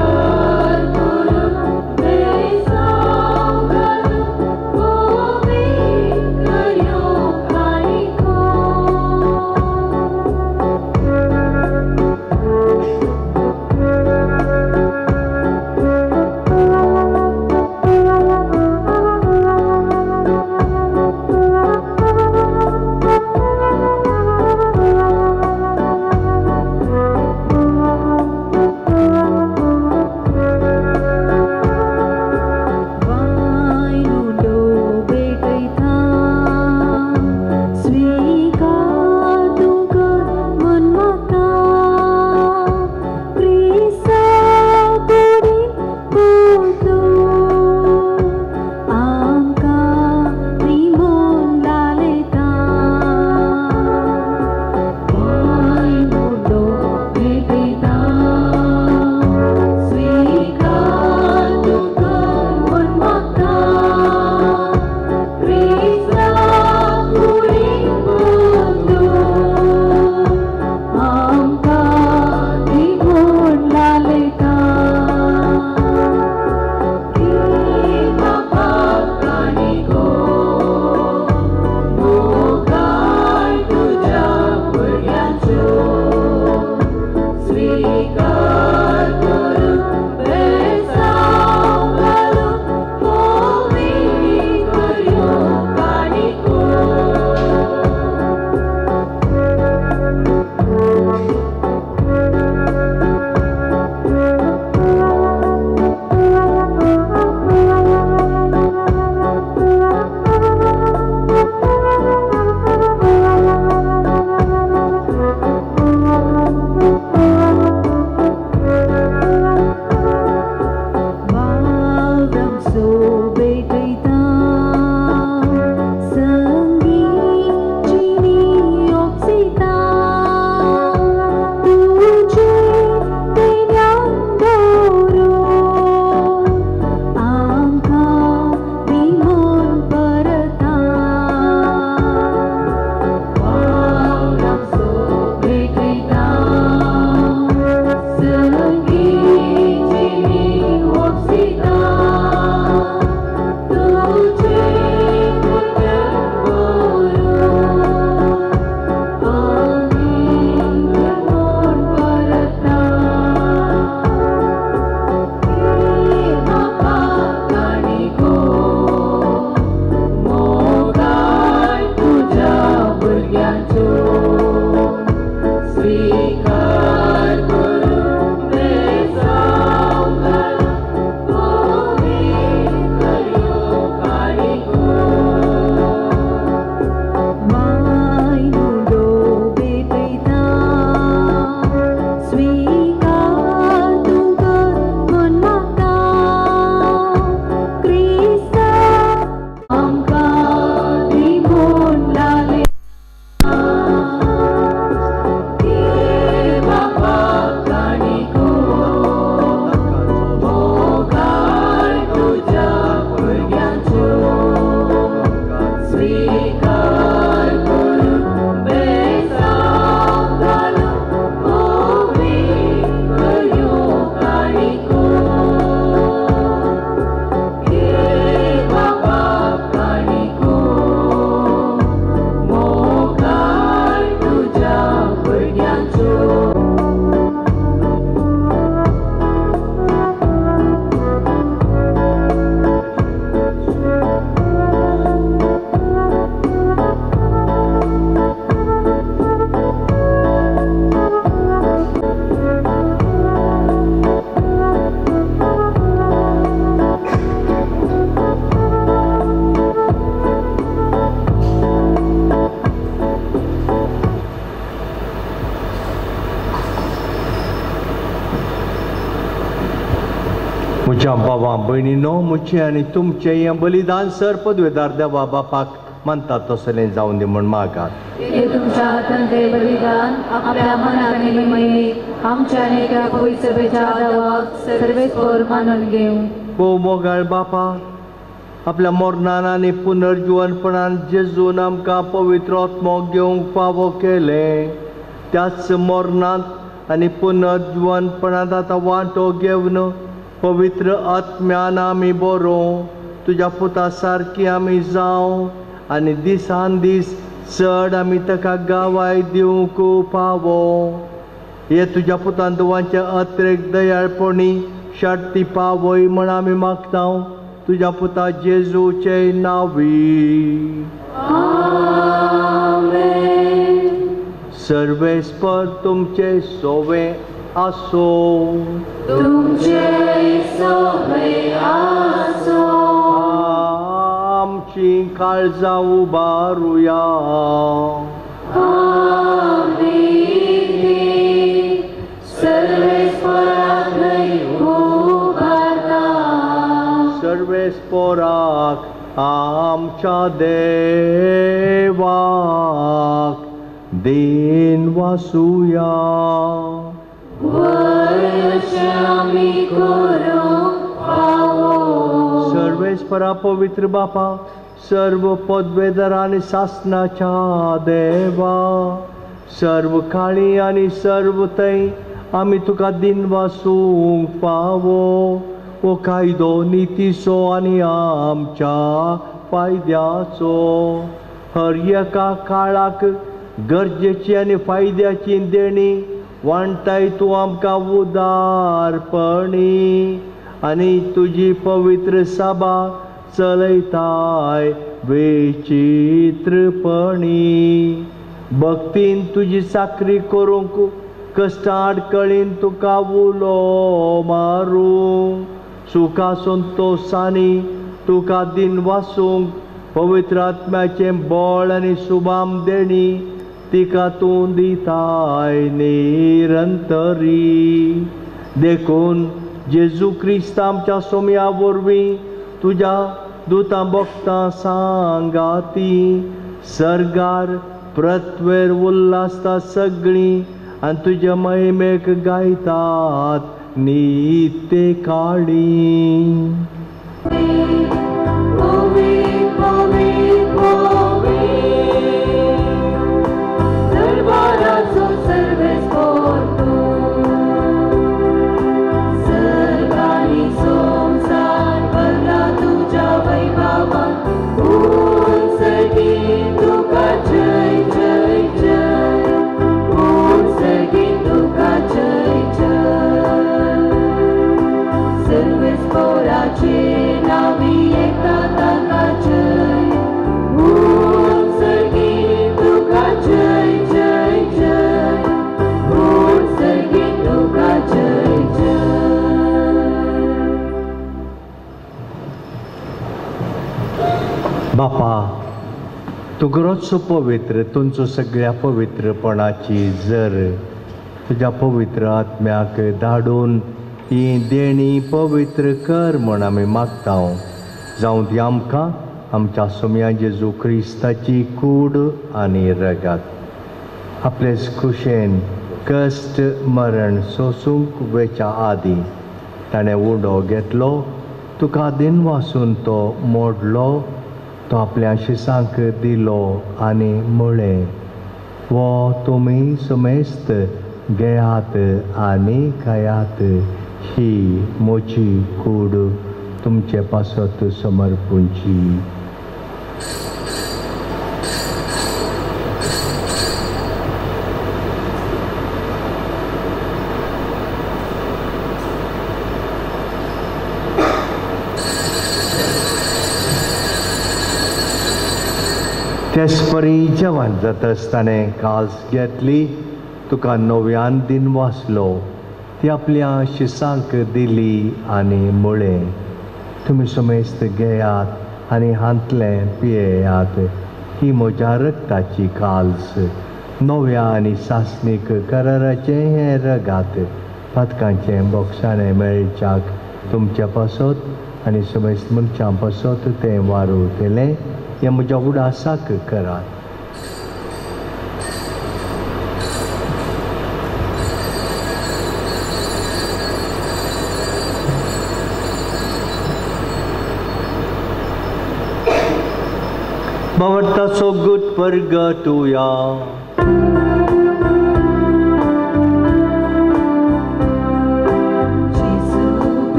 Speaker 2: म्हज्या बाबा भयणीनो, म्हजें आनी तुमचें हें बलिदान सर पदवेदार देवा बापाक मानता तसलें जावन दी म्हूण मागात.
Speaker 4: ते तुमच्या हातांत बलिदान आपल्या मनात आनी मयेक आमच्या आनी एका पवित्र सभेच्या देवाक सर्वेस्पर मानून घेवं.
Speaker 2: भोव मोगाळ बापा, आपल्या मरणान आनी पुनर्जिवनपणान जेजून आमकां पवित्र आत्मो घेवंक फावो केलें. त्याच मरणांत आनी पुनर्जिवनपणांत आतां वांटो घेवन पवित्र आत्म्यान आमी बरो तुज्या पुता सारकी आमी जावं आनी दिसान दीस चड आमी ताका गावाय दिवंक पावो. हे तुज्या पुतान तुवांचे अत्रेक दयाळपणी शर्ती पावय म्हण आमी मागता तुज्या पुता जेजूचे नांवी. सर्वेस्पर तुमचे सोवे आसो.
Speaker 4: तुमचे सोवे आसो.
Speaker 2: आमची काळजां उबारुया.
Speaker 4: आमी ती सर्वेस्पराक उबारता.
Speaker 2: सर्वेस्पराक आमच्या देवाक then वासुया. सर्वेस्परा पवित्र बापा, सर्व पदवेदार आनी सासनाच्या देवा, सर्व काळी आनी सर्व थंय आमी तुका दिन वासूंक पावो. हो कायदो नितीचो आनी आमच्या फायद्याचो, हर एका काळाक गरजेची आनी फायद्याची देणी वांटाय तूं आमकां उदारपणी आनी तुजी पवित्र सभा चलयताय विचित्रपणी. भक्तीन तुजी चाकरी करूंक कश्टां आडकळीन तुका उलो मारूंक, सुखा संतोशांनी तुका दिन वासूंक पवित्र आत्म्याचें बळ आनी सुभाम देणी तिका तूं दिताय निरंतरी. देखून जेजू क्रिस्त आमच्या सोम्या वरवीं तुज्या दुतां भक्तां सांगाती सर्गार प्रत्वेर उल्हासता सगळीं आनी तुज्या महिमेक गायतात नित्य काळी. बापा, तूं गरोचो पवित्र, तुमचो सगळ्या पवित्रपणाची जर तुज्या पवित्र आत्म्याक धाडून ही देणी पवित्र कर म्हण आमी मागता. जावं ती आमकां आमच्या सोम्या जेजू क्रिस्ताची कूड आनी रगात. आपलेच खुशेन कश्ट मरण सोसूंक वेच्या आदीं ताणें उडो घेतलो, तुका दिन वासून तो मोडलो, तो आपल्या शिसांक दिलो आनी म्हळें, वो तुमी समेस्त घेयात आनी खायात, ही म्हजी कूड तुमचे पासत समर्पूंची. तेच परी जेवण जाता आसतना काल्स घेतली, तुका नव्यान दिन वाचलो, ती आपल्या शिसांक दिली आनी म्हळें, तुमी समेस्त घेयात आनी हांतलें पियेयात, ही म्हज्या रक्ताची काल्स, नव्या आनी सासणीक कराराचें हें रगात, पातकांचें बोगसाणें मेळच्याक तुमच्या पासत आनी समेस्त मनशां पासत तें वारवतलें. हें म्हज्या उडासाक करात. बावडताचो गुट परगटुया.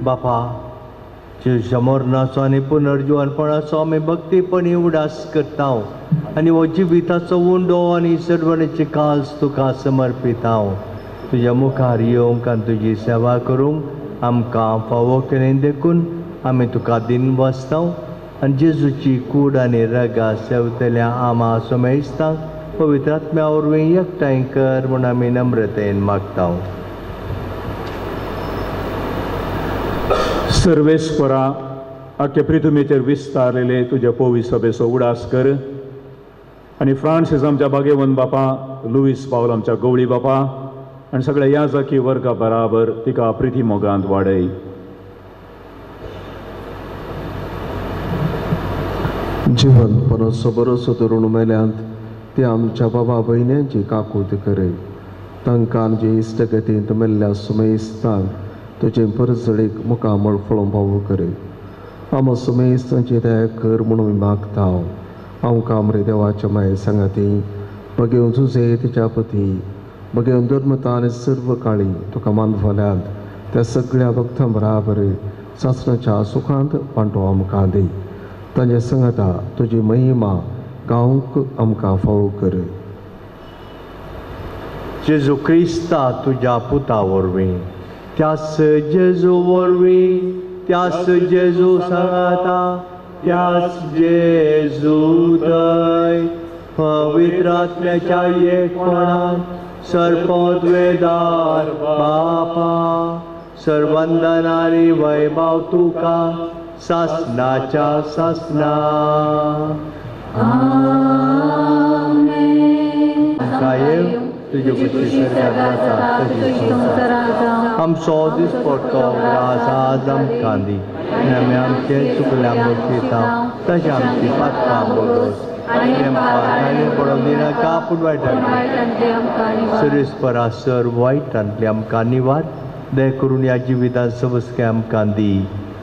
Speaker 2: बापा, जेजूच्या मरणाचो आनी पुनर्जिवनपणाचो आमी भक्तीपणी उडास करता आनी हो जिविताचो उंडो आनी सर्वणेची काल्स तुका समर्पिता. तुज्या मुखार येवंक आनी तुजी सेवा करूंक आमकां फावो केलें देखून आमी तुका दिनवासता आनी जेजूची कूड आनी रगा सेवतल्या आमा समेस्तांक पवित्र आत्म्या वरवीं एकठांय कर म्हूण आमी नम्रतेन मागता.
Speaker 1: सर्वेस्परा, आख्या प्रिथुमेचेर विस्तारलेले तुज्या पोवी सभेचो उडास कर आनी फ्रांसीस आमच्या बागेवन बापा, लुईस पावल आमच्या गवळी बापा आनी सगळ्या याजकी वर्गा बराबर तिका प्रिती मोगांत वाडय.
Speaker 12: जिवनपणाचो बरोसो धरून मेल्यांत ते आमच्या बाबा भयण्यांची काकूत करय. तांकां जे इश्टगतींत मेल्ल्या सुमेस्तांक तुजें परजळीक मुखामळ फळोवंक पावो करय. आमा सुमेस्तांची दया कर म्हणून आमी मागता. आमकां आमरे देवाच्या माये सांगाती बगेवन जुजे तिच्या पती बगेवन धर्मता आनी सर्व काळी तुका मानवल्यांत त्या सगळ्या भक्तां बराबर सासणाच्या सुखांत पांटो आमकां दी. तांचे सांगाता तुजी महिमा गावंक आमकां फावो कर.
Speaker 2: जेजू क्रिस्ता तुज्या पुता वरवीं, त्यास जेजू वरवीं, त्यास जेजू सांगाता, त्यास जेजू थंय पवित्र आत्म्याच्या एकपणान सर्पद्वेदार बापा सर्वंदन आनी वैभव तुका सासनाच्या सासना. तुजे कुशी आमचो दिसपडटो ग्रास आज आमकां दी आनी आमी आमचे चुकल्या बक्षिता तशें आमची पातकां बरोस आनी आमकां पडोवंक दिनाका पूण वायटांतली सर्वेस्परा सर वायटांतली आमकां निवार. दया करून ह्या जिवितांत सवस्के आमकां दी.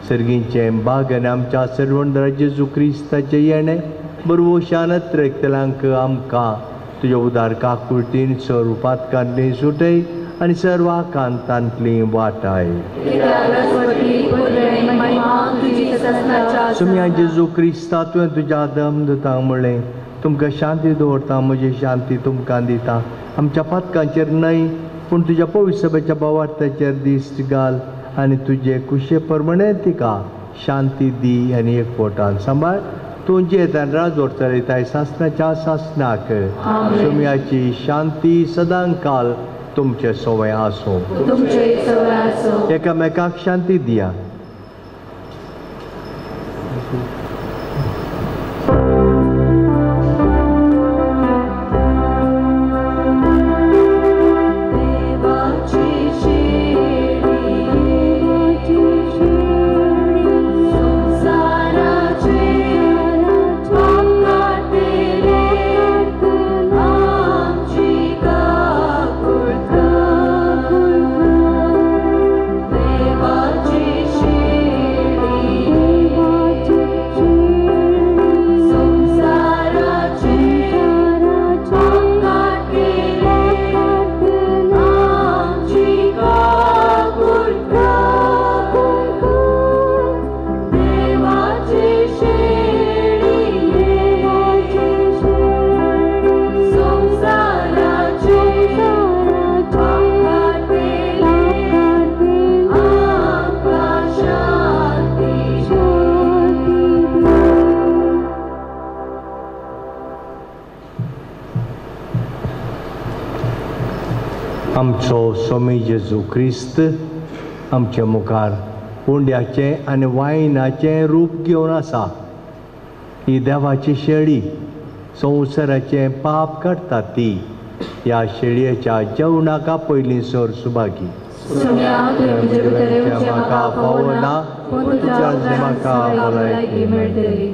Speaker 2: सर्गींचें बाग आनी आमच्या सर्वंदरा जेजू क्रिस्ताचें येणें बरवशान त्रेकतल्यांक आमकां तुज्या उदार काकुळटीन सर्व पातकांतली सुटय आनी सर्व आकांतांतली वाटाय. सुम्या जेजू क्रिस्ता, तुवें तुज्या दमदूतांक म्हणलें, तुमकां शांती दवरता, म्हजी शांती तुमकां दिता. आमच्या पातकांचेर न्हय पूण तुज्या पवित्र सभेच्या भावार्थाचेर दिश्ट घाल आनी तुजे कुशे प्रमाणे तिका शांती दी आनी एकवटान सांबाळ. तूं जियेतान राजवट चलयताय सासणाच्या सासणाक. सुम्याची शांती सदांकाल तुमचे सवय आसूं. एकामेकाक शांती दिया.
Speaker 6: देवाची
Speaker 2: आमचो स्वामी जेजू क्रिस्त आमच्या मुखार उंड्याचें आनी वायनाचें रूप घेवन आसा. ही देवाची शेळी संवसाराचें पाप काडटा ती ह्या शेळयेच्या जेवणाका पयलीं सर सुभागी. म्हाका पावना पूण तुज्या म्हाका भलायकी मेळटली.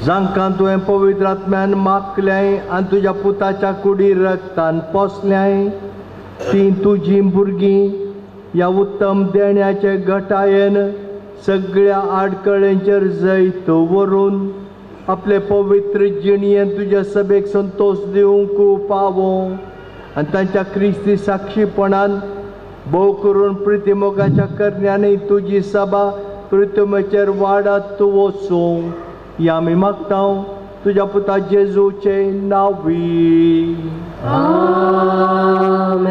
Speaker 2: जांकां तुवें पवित्र आत्म्यान मागल्याय आनी तुज्या पुताच्या कुडी रक्तान पोसल्याय तीं तुजीं भुरगीं ह्या उत्तम देण्याचे घटायेन सगळ्या आडकळ्यांचेर जैत व्हरून आपले पवित्र जिणयेन तुज्या सभेक संतोश दिवंक पावो आनी तांच्या क्रिस्ती साक्षीपणान भोव करून प्रितीमोगाच्या करण्यांनी तुजी सभा प्रितमेचेर वाडत वचूं ही आमी मागता तुज्या पुता जेजूचे नांवी.
Speaker 11: आमेन.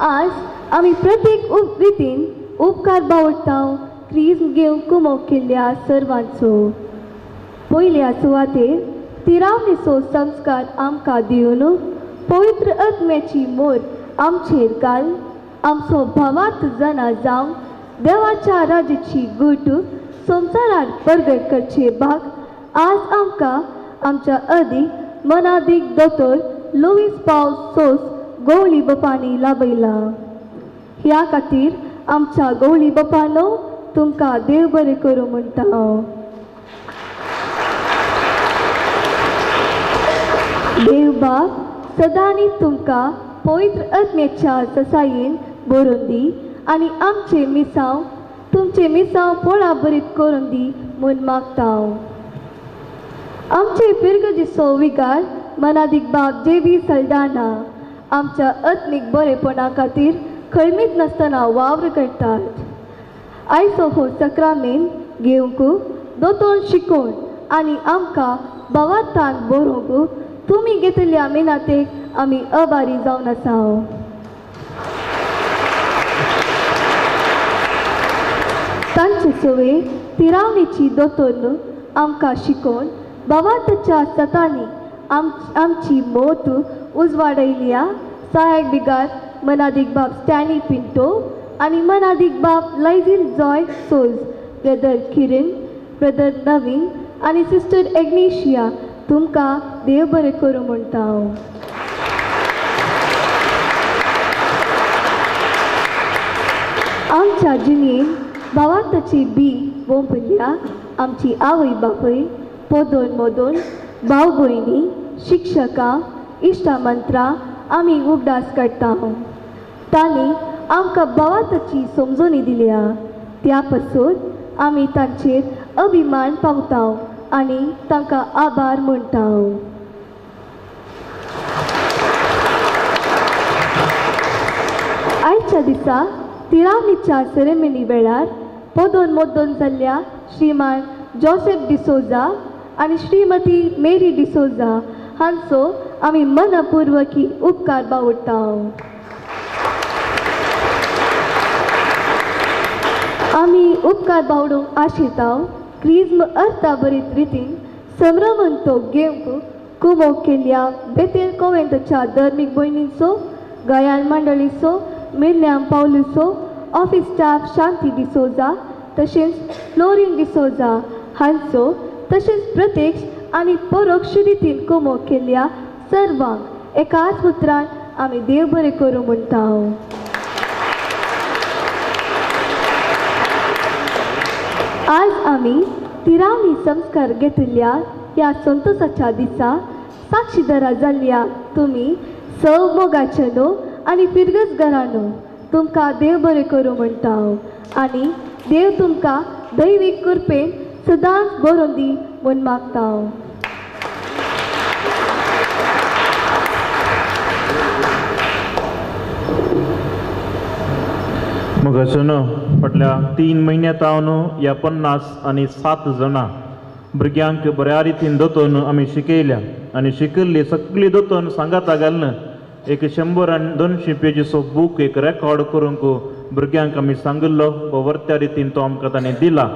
Speaker 11: आज आमी प्रत्येक रितीन उपकार बावडटा क्रीज घेवंक कुमोक केल्ल्या सर्वांचो. पयल्या सुवातेर
Speaker 9: तिरावणीचो संस्कार आमकां दिवन पवित्र आत्म्याची मोर आमचेर घाल आमचो भावार्थ जाणा जावन देवाच्या राज्याची गुट संवसारार परगट करचे भाग आज आमकां आमच्या अदीक मनादीक दोतोर लुईस पावल सोस गवळी बापांनी लाभयला. ह्या खातीर आमच्या गवळी बापानो तुमकां देव बरें करूं म्हणटा हांव. देव बाप सदांनी तुमकां पवित्र आत्म्याच्या ससायेन बरोवन दी आनी आमचें मिसांव तुमचें मिसांव पोळा बरीत करून दी म्हूण मागता हांव. आमचे फिरगजीचो विकार मनादीक बाब जे बी सल्डाना आमच्या आत्मीक बरेपणा खातीर खळमीत नासतना वावर करतात. आयचो हो सक्रामेन घेवंक दोतोन शिकोवन आनी आमकां भावार्थान बरोवंक तुमी घेतल्या मिनातेक आमी अबारी जावन आसा. तांचे सवे तिरावणीची दोतोन आमकां शिकोवन भावार्थाच्या सतांनी आमची मोत उजवाडयल्या सहायक बिगार मनादीक बाब स्टॅनी पिंटो आनी मनादीक बाब Lizil Joy Souza, brother Kiran, brother Naveen आनी सिस्टर एग्नेशिया तुमकां देव बरें करूं म्हणटा हांव. आमच्या जिणेन भावार्थाची बी वोंपल्या आमची आवय बापूय, पोदोन मोदोन, भाव भयणी, शिक्षकां, इश्टा मंत्रां आमी उगडास काडटा. तांणी आमकां भावार्थाची समजणी दिल्या, त्या पासून आमी तांचेर अभिमान पावता आनी तांकां आभार म्हणटा. आयच्या दिसा तिरावणीच्या सेरेमनी वेळार पदोन मोदोन जाल्ल्या श्रीमान जोसेफ डिसोजा आनी श्रीमती मेरी डिसोजा हांचो आमी मनपूर्वकी उपकार बावडटा. आमी उपकार बावडूंक आशेता क्रिज्म अर्थाभरीत रितीन संभ्रमण तो घेवंक कुमोक केल्ल्या बेतेल कोवेंतच्या धर्मीक भयणींचो, गायन मंडळीचो, मिरन्याम पावलूचो, ऑफिस स्टाफ शांती डिसोजा तशेंच फ्लोरीन डिसोजा हांचो तशेंच प्रत्यक्ष आनी परोक्ष रितीन कुमोक केल्ल्या सर्वांक एकाच उतरान आमी देव बरें करूं म्हणटा. आज आमी तिरावणी संस्कार घेतिल्ल्या ह्या संतोसाच्या दिसा साक्षीदारा जाल्ल्या तुमी सव मोगाचे न्हू आनी फिरगज घरानो तुमकां देव बरें करूं म्हणटा हांव आनी देव तुमकां दैवीक कृपेन सदांच बरोवन दी म्हूण मागता हांव.
Speaker 13: मोगाचेनो फाटल्या 3 म्हयन्यांत हांव ह्या 57 जाणां भुरग्यांक बऱ्या रितीन दोतोन आमी शिकयल्या आनी शिकिल्ली सगळी दोतोन सांगाता घालून एक 100 आनी 200 पेजीचो बूक एक रेकॉर्ड करूंक भुरग्यांक आमी सांगिल्लो वर्त्या रितीन तो आमकां ताणें दिला.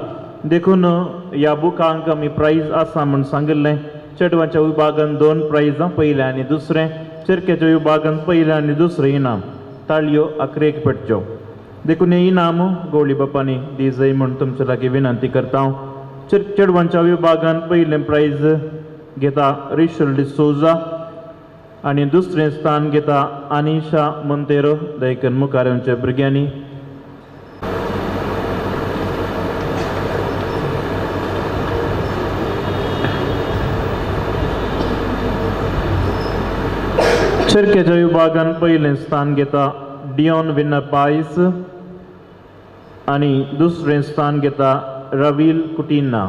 Speaker 13: देखून ह्या बुकांक आमी प्रायज आसा म्हूण सांगिल्लें. चेडवांच्या विभागान 2 प्रायजां, पयलें आनी दुसरें, चेरक्याच्या विभागान पयलें आनी दुसरें इनाम. ताळयो आखरेक पेटच्यो. देखून हें इनाम गवळी बापांनी दी जाय म्हूण तुमचे लागीं विनंती करता हांव. चेडवांच्या विभागान पयलें प्रायज घेता रिशल डिसोजा आनी दुसरें स्थान घेता आनिशा मोंतेरो. देखून मुखार येवचे भुरग्यांनी. चेरक्याच्या विभागान पयलें स्थान घेता डियॉन विन्ना पायस आनी दुसरें स्थान घेता रवील कुटिन्ना.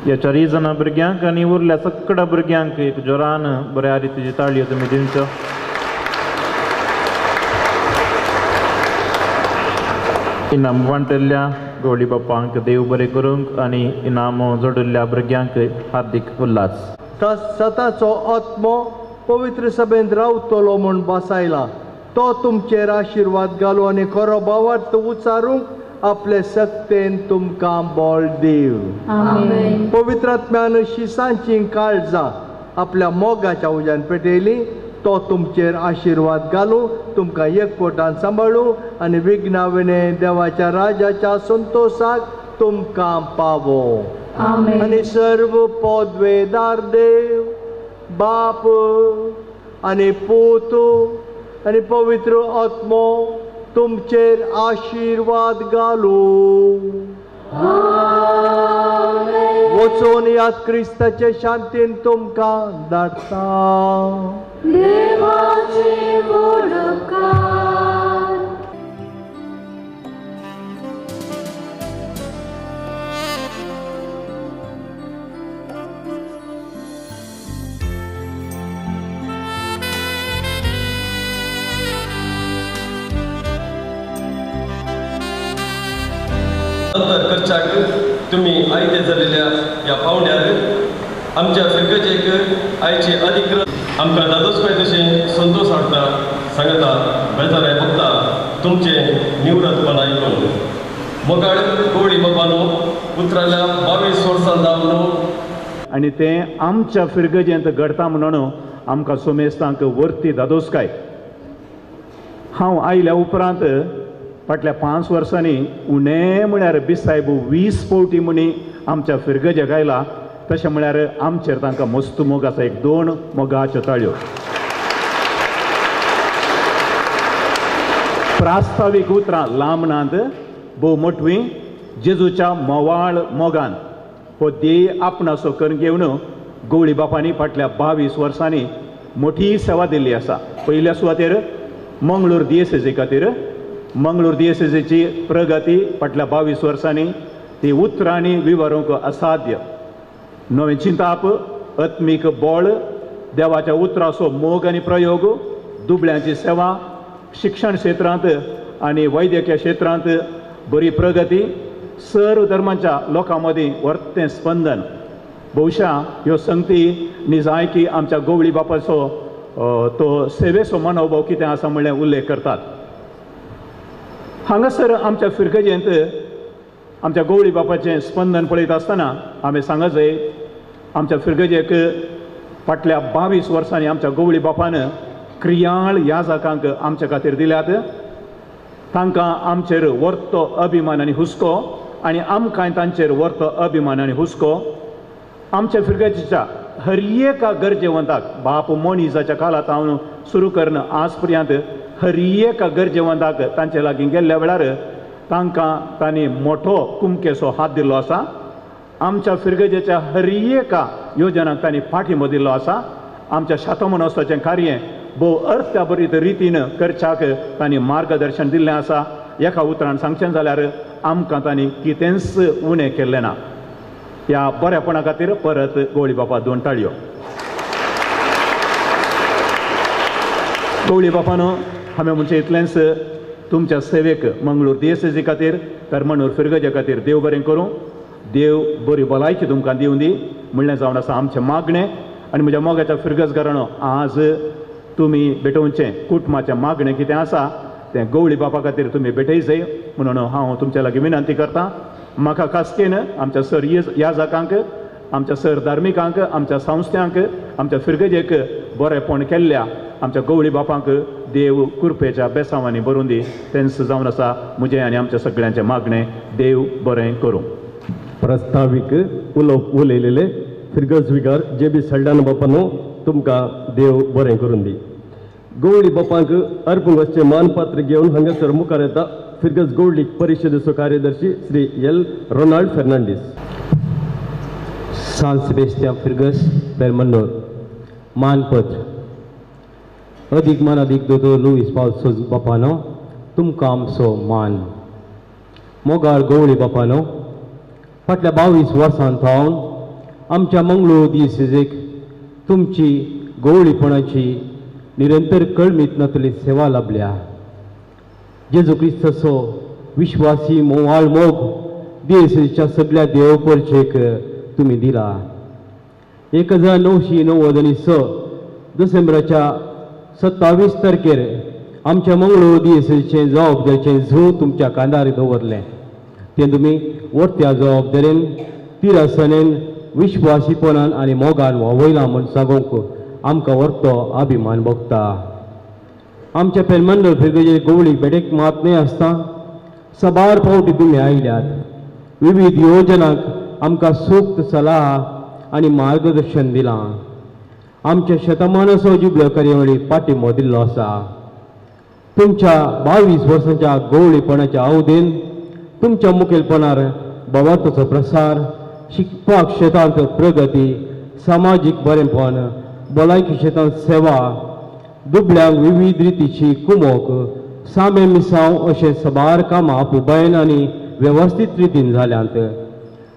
Speaker 13: ह्या 4 जाणां भुरग्यांक आनी उरल्या सगळ्या भुरग्यांक एक जोरान बऱ्या रितीची ताळयो तुमी दिवच्यो. इनाम वांटिल्ल्या गवळी बापांक देव बरें करूंक आनी इनाम जोडिल्ल्या भुरग्यांक हार्दीक उल्हास.
Speaker 2: सताचो आत्मो पवित्र सभेंत रावतलो म्हूण बसायला, तो तुमचेर आशिर्वाद घालू आनी खरो भावार्थ उच्चारूंक आपले सक्तेन तुमकां बळ दिव. पवित्र आत्म्यान शिसांची काळजां आपल्या मोगाच्या उज्यान पेटयली, तो तुमचेर आशिर्वाद घालूं, तुमकां एकवटान सांबाळूं आनी विघ्नाविणे देवाच्या राजाच्या संतोशाक तुमकां पावो. आनी सर्व पदवेदार देव बाप आनी पूत आनी पवित्र आत्मो तुमचेर आशिर्वाद घालूं. वचून याद क्रिस्ताचे शांतीन तुमकां धाडटा.
Speaker 14: अंतर करच्याक तुमी आयते जाल्ल्या ह्या पावंड्यार आमच्या फिरगजेक आयचे अधिकृत आमकां दादोसपाय तशें संतोश हाडटा सांगता बेजाराय बघता तुमचें निवृत्तपण आयकून मोगाळ गोवळी बाबानो उतराल्या 22 वर्सां जावन
Speaker 1: आनी तें आमच्या फिरगजेंत घडटा म्हणून आमकां सोमेस्तांक वर्ती दादोसकाय. हांव आयल्या उपरांत फाटल्या 5 वर्सांनी उणें म्हळ्यार बिसायब 20 फावटी म्हणी आमच्या फिरगजेक आयला. तशें म्हळ्यार आमचेर तांकां मस्त मोग आसा. एक 2 मोगाच्यो ताळयो. प्रास्तावीक उतरां लांबणांत भोव मोटवी जेजूच्या मोवाळ मोगान हो ध्येय आपणासो करून घेवन गवळी बापांनी फाटल्या 22 वर्सांनी मोठी सेवा दिल्ली आसा. पयल्या सुवातेर मंगळूर दियेसेजी खातीर मंगळूर दियेसेजीची प्रगती फाटल्या 22 वर्सांनी ती उतरांनी विवरूंक असाध्य. नवें चिंताप, आत्मीक बळ, देवाच्या उतराचो मोग आनी प्रयोग, दुबळ्यांची सेवा, शिक्षण क्षेत्रांत आनी वैद्यकीय क्षेत्रांत बरी प्रगती, सर्व धर्मांच्या लोकां मदीं वर्तें स्पंदन. बहुशा ह्यो संगती निजायकी आमच्या गवळी बापाचो तो सेवेचो मनोभाव कितें आसा म्हणलें उल्लेख करतात. हांगासर आमच्या फिरगजेंत आमच्या गवळी बापाचें स्पंदन पळयत आसतना आमी सांगत जाय आमच्या फिरगजेक फाटल्या 22 वर्सांनी आमच्या गवळी बापान क्रियाळ याजकांक आमच्या खातीर दिल्यात. तांकां आमचेर वर्तो अभिमान आनी हुस्को आनी आमकांय तांचेर वर्तो अभिमान आनी हुस्को. आमच्या फिरगजेच्या हर एका गरजेवंताक बाप मोनीजाच्या काळांत हांव सुरू करून आज पर्यंत हर एका गरजेवंताक तांचे लागीं गेल्ल्या वेळार तांकां तांणी मोठो कुमकेचो हात दिल्लो आसा. आमच्या फिरगजेच्या हर एका योजनाक तांणी पाठिंबो दिल्लो आसा. आमच्या शातमनोत्सवाचें कार्य भोव अर्थाभरीत रितीन करच्याक तांणी मार्गदर्शन दिल्लें आसा. एका उतरान सांगचें जाल्यार आमकां तांणी कितेंच उणें केल्लें ना. ह्या बऱ्यापणा खातीर परत गवळी बापा 2 टाळयो. गवळी बापानो हांवें म्हणचें इतलेंच तुमच्या सेवेक मंगळूर दियेसेजी खातीर करमणूर फिरगजे खातीर देव बरें करूं, देव बरी भलायकी तुमकां दिवं दी म्हणलें जावन आसा आमचें मागणें. आनी म्हज्या मोगाच्या फिरगजगारांनो आज तुमी भेटोवचें कुटुंबाचें मागणें कितें आसा तें गवळी बापा खातीर तुमी भेटय जाय म्हणून हांव तुमच्या लागीं विनंती करतां. म्हाका खासकेन आमच्या सर याजकांक, आमच्या सर धार्मिकांक, आमच्या संस्थ्यांक, आमच्या फिरगजेक बरेंपण केल्ल्या आमच्या गवळी बापांक देव कृपेच्या बेसांवांनी भरून दी. तेंच जावन आसा म्हजें आनी आमच्या सगळ्यांचें मागणें. देव बरें करूं.
Speaker 14: प्रस्तावीक उलोवप उलयलेले फिरगज विगार जे बी सल्डान बापानो तुमकां देव बरें करून दी. गवळी बापांक अर्पूंक वचचें मानपात्र घेवन हांगासर मुखार येता फिरगज गवळी परिशदेचो कार्यदर्शी श्री एल रोनाल्ड फेर्नांडीस.
Speaker 15: सान सेबेस्तियान फिरगज बेलमंडोर मानपत्र अदीक मान अदीक दोतोर लुईस पावल सोज बापानो तुमकां आमचो मान. मोगाळ गवळी बापानो फाटल्या 22 वर्सां थावन आमच्या मंगळूर दियेसेजीक तुमची गवळीपणाची निरंतर कळमीत नातली सेवा लाभल्या. जेजू क्रिस्ताचो विश्वासी मोवाळ मोग दियेसेजीच्या सगळ्या देवपरचेक तुमी दिला. 1996 डिसेंबराच्या 27 तारखेर आमच्या मंगळूर दियेसेजीचें जबाबदारीचें झू तुमच्या कांदार दवरलें. तें तुमी वर्त्या जबाबदारेन तिरसनेन विश्वासीपणान आनी मोगान वावयलां म्हूण सांगूंक आमकां वर्तो अभिमान भोगता. आमच्या पेरमंडळ फिरगजे गवळी बेटेक मात न्हय आसता सबार फावटी तुमी आयल्यात. विविध योजनांक आमकां सूक्त सलाह आनी मार्गदर्शन दिलां. आमच्या शतमानाचो जुबलो कार्यावळी पाठिंबो दिल्लो आसा. तुमच्या 22 वर्सांच्या गवळीपणाच्या अवधीन तुमच्या मुखेलपणार भावार्थाचो प्रसार, शिकपाक क्षेत्रांत प्रगती, सामाजीक बरेंपण, भलायकी क्षेत्रांत सेवा, दुबळ्यांक विविध रितीची कुमोक, सामे मिसांव अशें सबार कामां आपुबायन आनी वेवस्थीत रितीन जाल्यांत.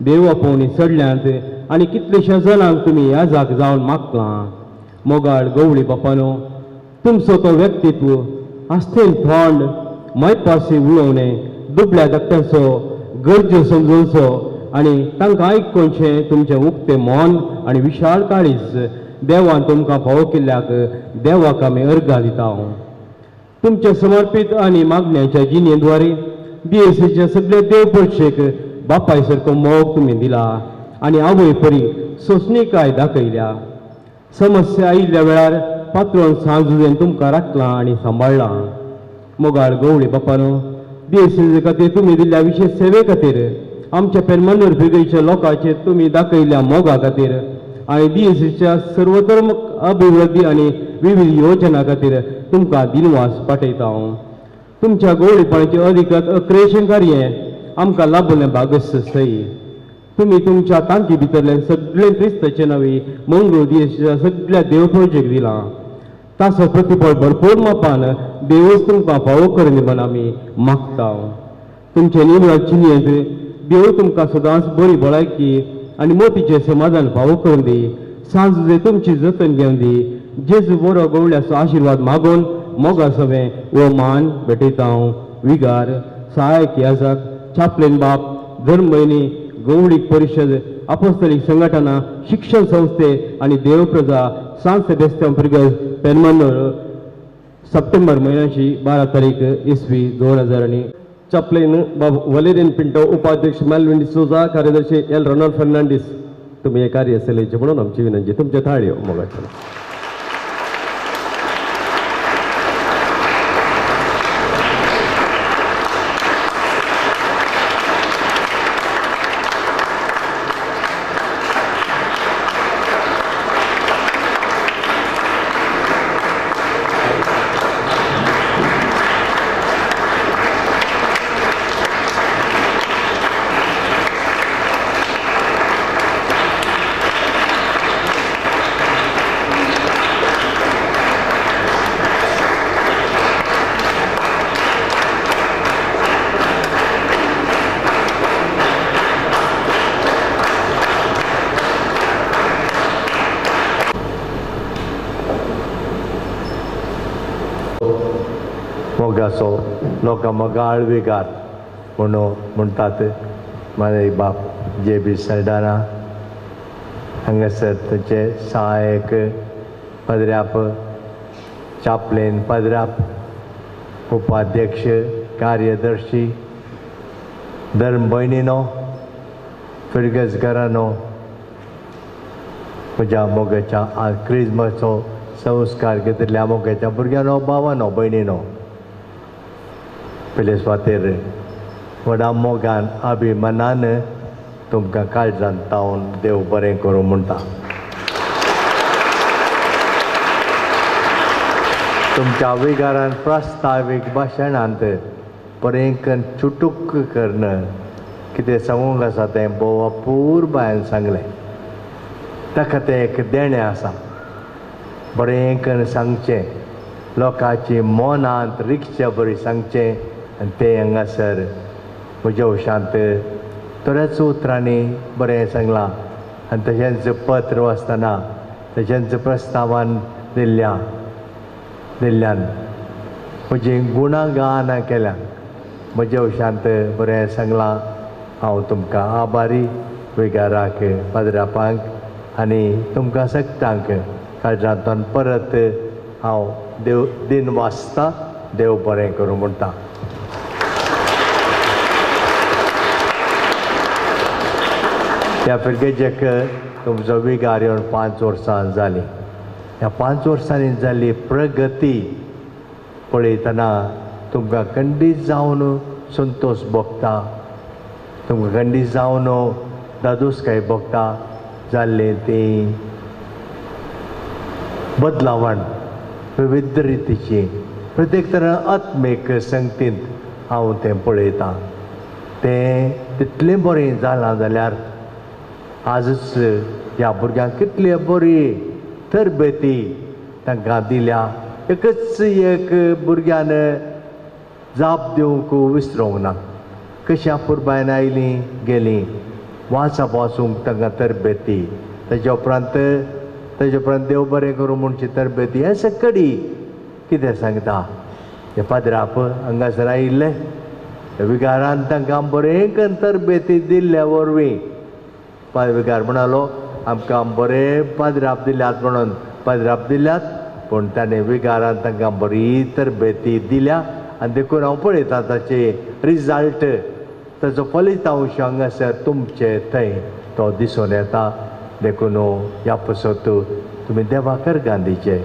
Speaker 15: देव आपोवणी चडल्यांत आनी कितलेश्या जाणांक तुमी याजाक जावन मागलां. मोगाळ गवळी बापानो, तुमचो तो व्यक्तित्व, आस्तेन थोंड, मायपासी उलोवणें, दुबळ्या धाकट्यांचो गरजो समजूनचो आनी तांकां आयकोनचें तुमचें उक्तें मन आनी विशाल काळीज देवान तुमकां फावो केल्ल्याक देवाक आमी अर्गां दिता. तुमच्या समर्पीत आनी मागण्यांच्या जिणेद्वारे डीएसीच्या सगळ्या देव पडशेक बापाय सारको मोग तुमी दिला आनी आवय परी सोंसणीकाय दाखयल्या. समस्या आयिल्ल्या वेळार पात्रोन सांजुजेन तुमकां राखलां आनी सांबाळ्ळां. मोगाळ गवळी बापानो, डीएसी खातीर तुमी दिल्ल्या विशेश सेवे खातीर, आमच्या पेरमंदूर फिगरीच्या लोकांचेर तुमी दाखयल्ल्या मोगा खातीर आनी डीएसीच्या सर्वधर्म अभिवृद्धी आनी विविध योजना खातीर तुमकां दिनवास पाठयता हांव. तुमच्या गवळीपणाचें अधिकृत अक्रेशन कार्य आमकां लाभलें भागस्त सई. तुमी तुमच्या तांकी भितरले सगळें क्रिस्ताचे नवी मंगळूर डीएसीच्या सगळ्या देवफौजेक दिलां. ताचो प्रतिफळ भरपूर मापान देवच तुमकां फावो करून म्हण आमी मागता. तुमचे निवळ चिन्येंत देव तुमकां सदांच बरी भलायकी आनी मोतीचें समाधान फावो करून दी. सांजे तुमची जतन घेवन दी. जेजू बरो गवळ्याचो आशिर्वाद मागून मोगा सवें वो मान भेटयता हांव. विगार, सहायक याजक, चापलेन बाप, धर्मभयणी, गवळीक परिशद, अपोस्तलीक संघटना, शिक्षण संस्थे आनी देवप्रजा सांत सेबेस्त्यांव फिर्गज पेरमंदूर सप्टेंबर म्हयन्याची 12 तारीख इसवी 2000.
Speaker 14: चपलेन बाब वलेरियन पिंटो, उपाध्यक्ष मेलविन डिसोजा, कार्यदर्शी एल रोनाल्ड फर्नांडीस, तुमी हे कार्य चलयचें म्हणून आमची विनंती. तुमच्या थाळयो मोगाचें.
Speaker 2: मोगाचो लोकां मोगाळ विगार म्हणून म्हणटात. म्हाजे बाप जे बी सल्डाना हांगासर तांचे सहायक पदराप, चापलेन पदराप, उपाध्यक्ष, कार्यदर्शी, धर्म भयणीनो, फिरगजकारानो, म्हज्या मोगाच्या क्रिजमाचो संस्कार घेतिल्ल्या मोगाच्या भुरग्यांनो, भावानो, भयणीनो, पयले सुवातेर व्हडा मोगान अभिमानान तुमकां काळजान तावन देव बरें करूं म्हणटा. तुमच्या विगारान प्रास्तावीक भाशणांत बरें करून चुटूक करून कितें सांगूंक आसा तें भोव अपुरबायेन सांगलें. ताका तें एक देणें आसा. बरें करून सांगचें, लोकांची मनांत रिगचे बरी सांगचें आनी तें हांगासर म्हज्या उशांत थोड्याच उतरांनी बरें सांगलां. आनी तशेंच पत्र वाचतना तशेंच प्रस्तावान दिल्ल्यान म्हजीं गुणागानां केल्या. म्हज्या उशांत बरें सांगलां. हांव तुमकां आभारी विगाराक, पाद्रापांक आनी तुमकां सगळ्यांक काळजांतल्यान परत हांव देव दिन वाचता. देव बरें करूं म्हणटा. ह्या फिरगेजेक तुमचो विगार येवन 5 वर्सां जालीं. ह्या 5 वर्सांनी जाल्ली प्रगती पळयतना तुमकां खंडीत जावन संतोश भोगता, तुमकां खंडीत जावन दादोसकाय भोगता. जाल्लें तें बदलावण विविध रितीची प्रत्येक तरा आत्मीक संगतींत हांव तें पळयतां. तें तितलें बरें जालां जाल्यार आजच ह्या भुरग्यांक कितली बरी तरबेती तांकां दिल्या. एकच एक भुरग्यान जाप दिवंक विसरूंक ना. कशी अपुरबायन आयलीं गेलीं, वाचप वाचूंक तांकां तरबेती, ताच्या उपरांत देव बरें करूं म्हणची तरबेती. हें सकडी कितें सांगता हे पाद्राप हांगासर आयिल्ले विगारान तांकां बरें करून तरबेती दिल्ल्या वरवीं विगार म्हणालो आमकां बरें पाद्राप दिल्यात म्हणून पाद्राप दिल्यात, पूण ताणें विगारान तांकां बरी तरबेती दिल्या. आनी देखून हांव पळयतां ताचे रिजल्ट, ताचो फलितांश हांगासर तुमचे थंय तो दिसून येता. देखून ह्या पसत तुमी देवाकर गांधीचे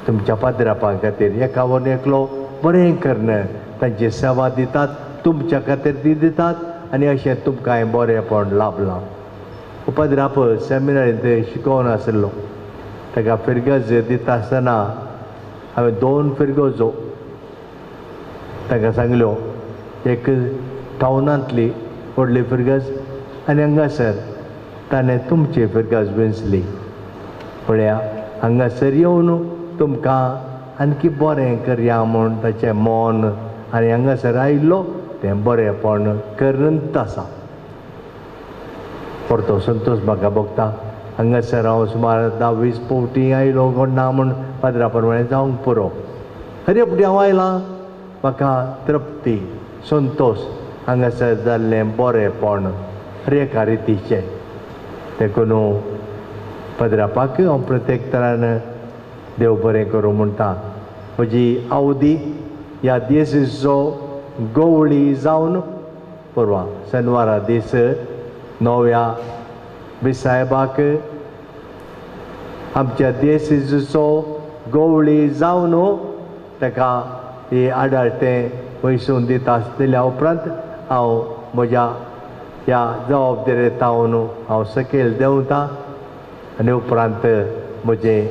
Speaker 2: तुमच्या पाद्रापां खातीर एकावर एकलो बरें करून तांची सेवा दितात, तुमच्या खातीर ती दितात आनी अशें तुमकां बरेंपण लाभलां. पाद्राप सेमिनारींत शिकोवन आशिल्लो, ताका फिरगज दिता आसतना हांवें 2 फिरगजो ताका सांगल्यो, एक टावनांतली व्हडली फिरगज आनी हांगासर ताणें तुमची फिरगज वेंचली. पळया हांगासर येवन तुमकां आणकी बरें करया म्हूण ताचें मन आनी हांगासर आयिल्लो तें बरेंपण करत आसा. परतो संतोश म्हाका भोगता. हांगासर हांव सुमार 10-20 फावटी आयलो कोण ना म्हूण पाद्रा प्रमाणें जावंक पुरो. हर फावटी हांव आयलां म्हाका तृप्ती संतोश हांगासर जाल्लें बरेंपण हर एका रितीचें. देखून पाद्रापाक हांव प्रत्येक तरान देव बरें करूं म्हणटा. म्हजी आवदी ह्या देशीचो गवळी जावन परवा शेनवारा दीस नव्या बिसायबाक आमच्या देशीचो गवळी जावन ताका हे आडाळतें वयसून दिता दिल्या उपरांत हांव म्हज्या ह्या जबाबदारी तावन हांव सकयल देंवता आनी उपरांत म्हजें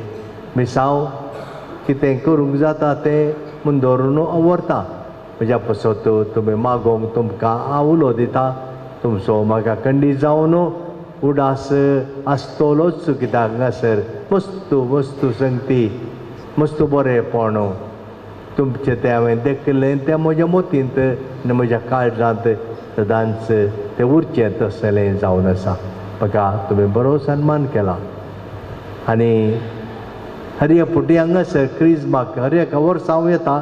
Speaker 2: मिसांव कितें करूंक जाता तें म्हूण धरून हांव व्हरता. म्हज्या पसत तुमी मागोवंक तुमकां हांव उलो दिता. तुमचो म्हाका खंडीत जावन उडास आसतलोच कित्याक हांगासर मस्तू वस्तू संगती मस्त बरेंपण तुमचें तें हांवें देखलें तें म्हज्या मतींत आनी म्हज्या काळजांत सदांच तें उरचें तसलें जावन आसा. म्हाका तुमी बरो सन्मान केला आनी हर एक फावटी हांगासर क्रिजमाक हर एका वर्सा हांव येता.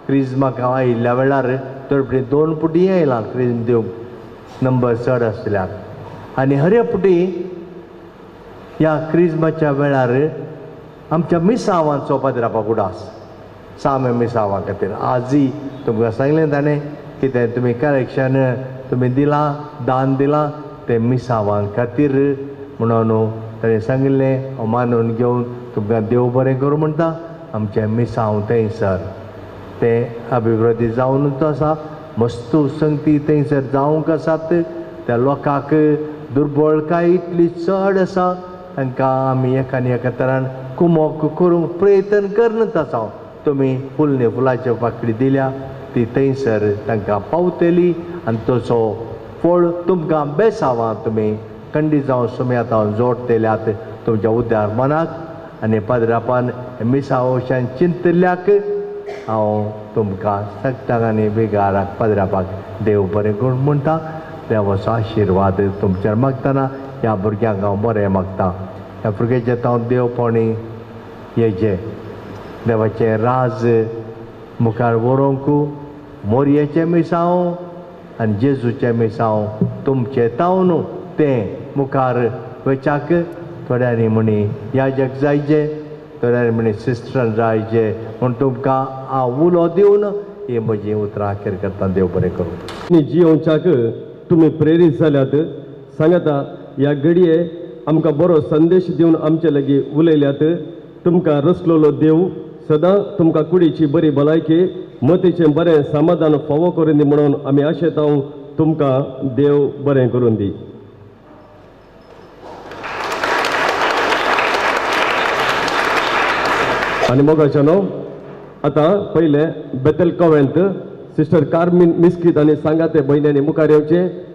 Speaker 2: क्रिजमाक हांव आयिल्ल्या वेळार थोडे फावटी 2 फावटी आयलां क्रिज्म दिवंक, नंबर चड आसल्यार. आनी हर एक फावटी ह्या क्रिजमाच्या वेळार आमच्या मिसावांचो पाद्रापाक उडास सामे मिसावां खातीर आजय तुमकां सांगलें ताणें कितें तुमी करेक्शन तुमी दिलां दान दिलां तें मिसावां खातीर म्हणून ताणें सांगिल्लें. हांव मानून घेवन तुमकां देव बरें करूं म्हणटा. आमचें मिसांव थंयसर तें अभिवृद्धी जावनूच आसा. मस्तू संगती थंयसर जावंक आसात. त्या लोकांक दुर्बळकाय इतली चड आसा तांकां आमी एका आनी एका तरान कुमोक करूंक प्रयत्न करत आसा. तुमी फुलने फुलाच्यो पाकळी दिल्या ती थंयसर तांकां पावतली आनी तसो फळ तुमकां बेसावां तुमी खंडीत जावन सुमयात हांव जोडटल्यात तुमच्या उद्यार मनाक आनी पाद्रापान मिसावशान चिंतल्याक हांव तुमकां सगळ्यांक आनी बेगाराक पाद्रापाक देव बरें करूं म्हणटा. देवाचो आशिर्वाद तुमचेर मागतना ह्या भुरग्यांक हांव बरें मागता. ह्या भुरग्याचें हांव देवपणी हेजें देवाचें राज मुखार व्हरूंक मोरयेचें मिसांव आनी जेजूचें मिसांव तुमचें तावन तें मुखार वचाक थोड्यांनी म्हणी याजक जायचे, थोड्यांनी म्हणी सिस्टर जायचे म्हूण तुमकां हांव उलो दिवन ही म्हजी उतरां अखेर करता. देव बरें करूं.
Speaker 14: जियोवच्याक तुमी प्रेरीत जाल्यात सांगता ह्या घडये आमकां बरो संदेश दिवन आमचे लागीं उलयल्यात. तुमकां रसलोलो देव सदां तुमकां कुडीची बरी भलायकी मतीचें बरें समाधान फावो करून दी म्हणून आमी आशेता तुमकां देव बरें करून दी. आनी मोगाच्यानो आतां पयलें बेतल कॉवेंत सिस्टर कार्मीन मिस्कीत आनी सांगाते भयण्यांनी मुखार येवचें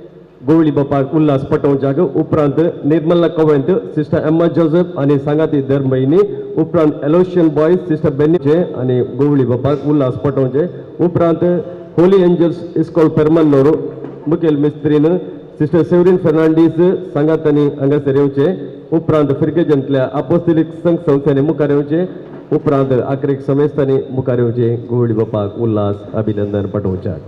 Speaker 14: गोवळी बापाक उल्हास पटोवच्याक. उपरांत निर्मला कॉवेंत सिस्टर एम्मा जोसेफ आनी सांगाती धर्म भयणी. उपरांत एलोशियन बॉयज सिस्टर बेनीचे आनी गोवळी बापाक उल्हास पटोवचें. उपरांत होली एंजल्स इस्कॉल पेरमन्नोर मुखेल मिस्त्रीन सिस्टर सेवरीन फेर्नांडीस सांगातांनी हांगासर येवचें. उपरांत फिर्गेजंतल्या आपोस्तेलीक संघ संस्थांनी मुखार येवचें. उपरांत आखरीक समेस्तांनी मुखार येवचें गोवळी बापाक उल्हास अभिनंदन पाठोवच्याक.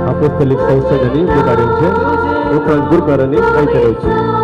Speaker 14: आपोस्तलीक संस्थेनी मुखार येवचें. उपरांत गुरकारांनी आयते येवचें.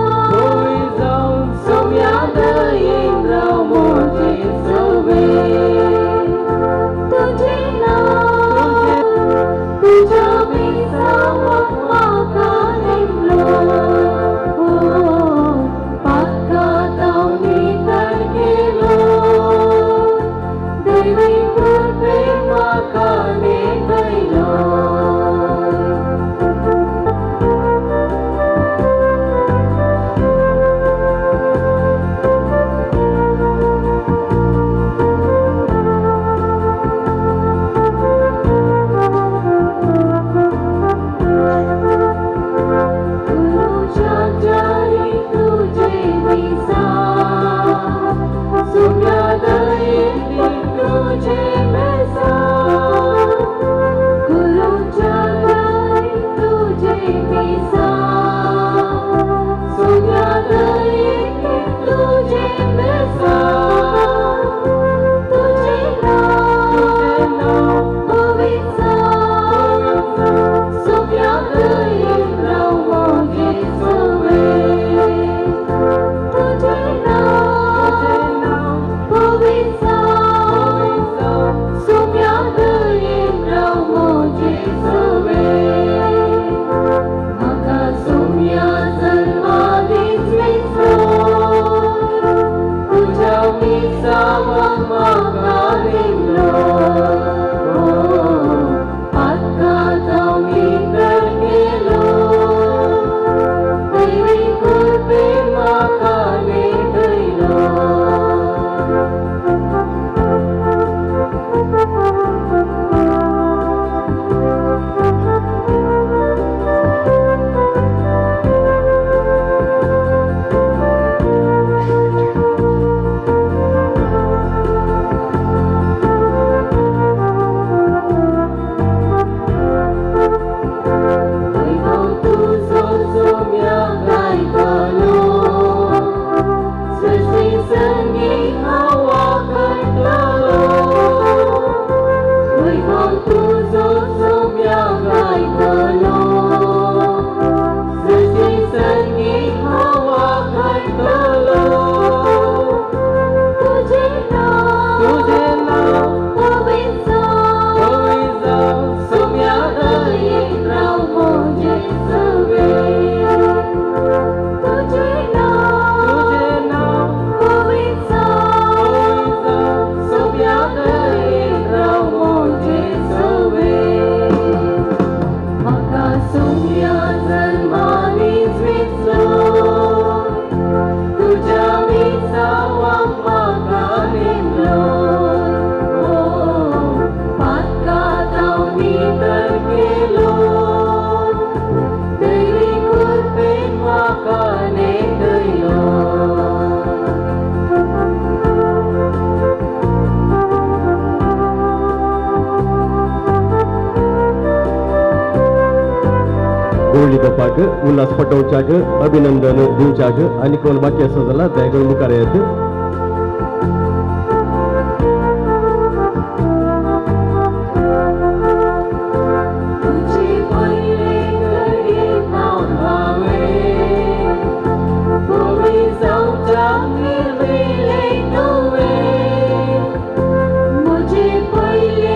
Speaker 14: गवळी बापाक उल्हास पटोवच्याक अभिनंदन दिवच्याक आनी कोण बाकी आसा जाल्यार दया मुखार येत.
Speaker 6: मुझे पहले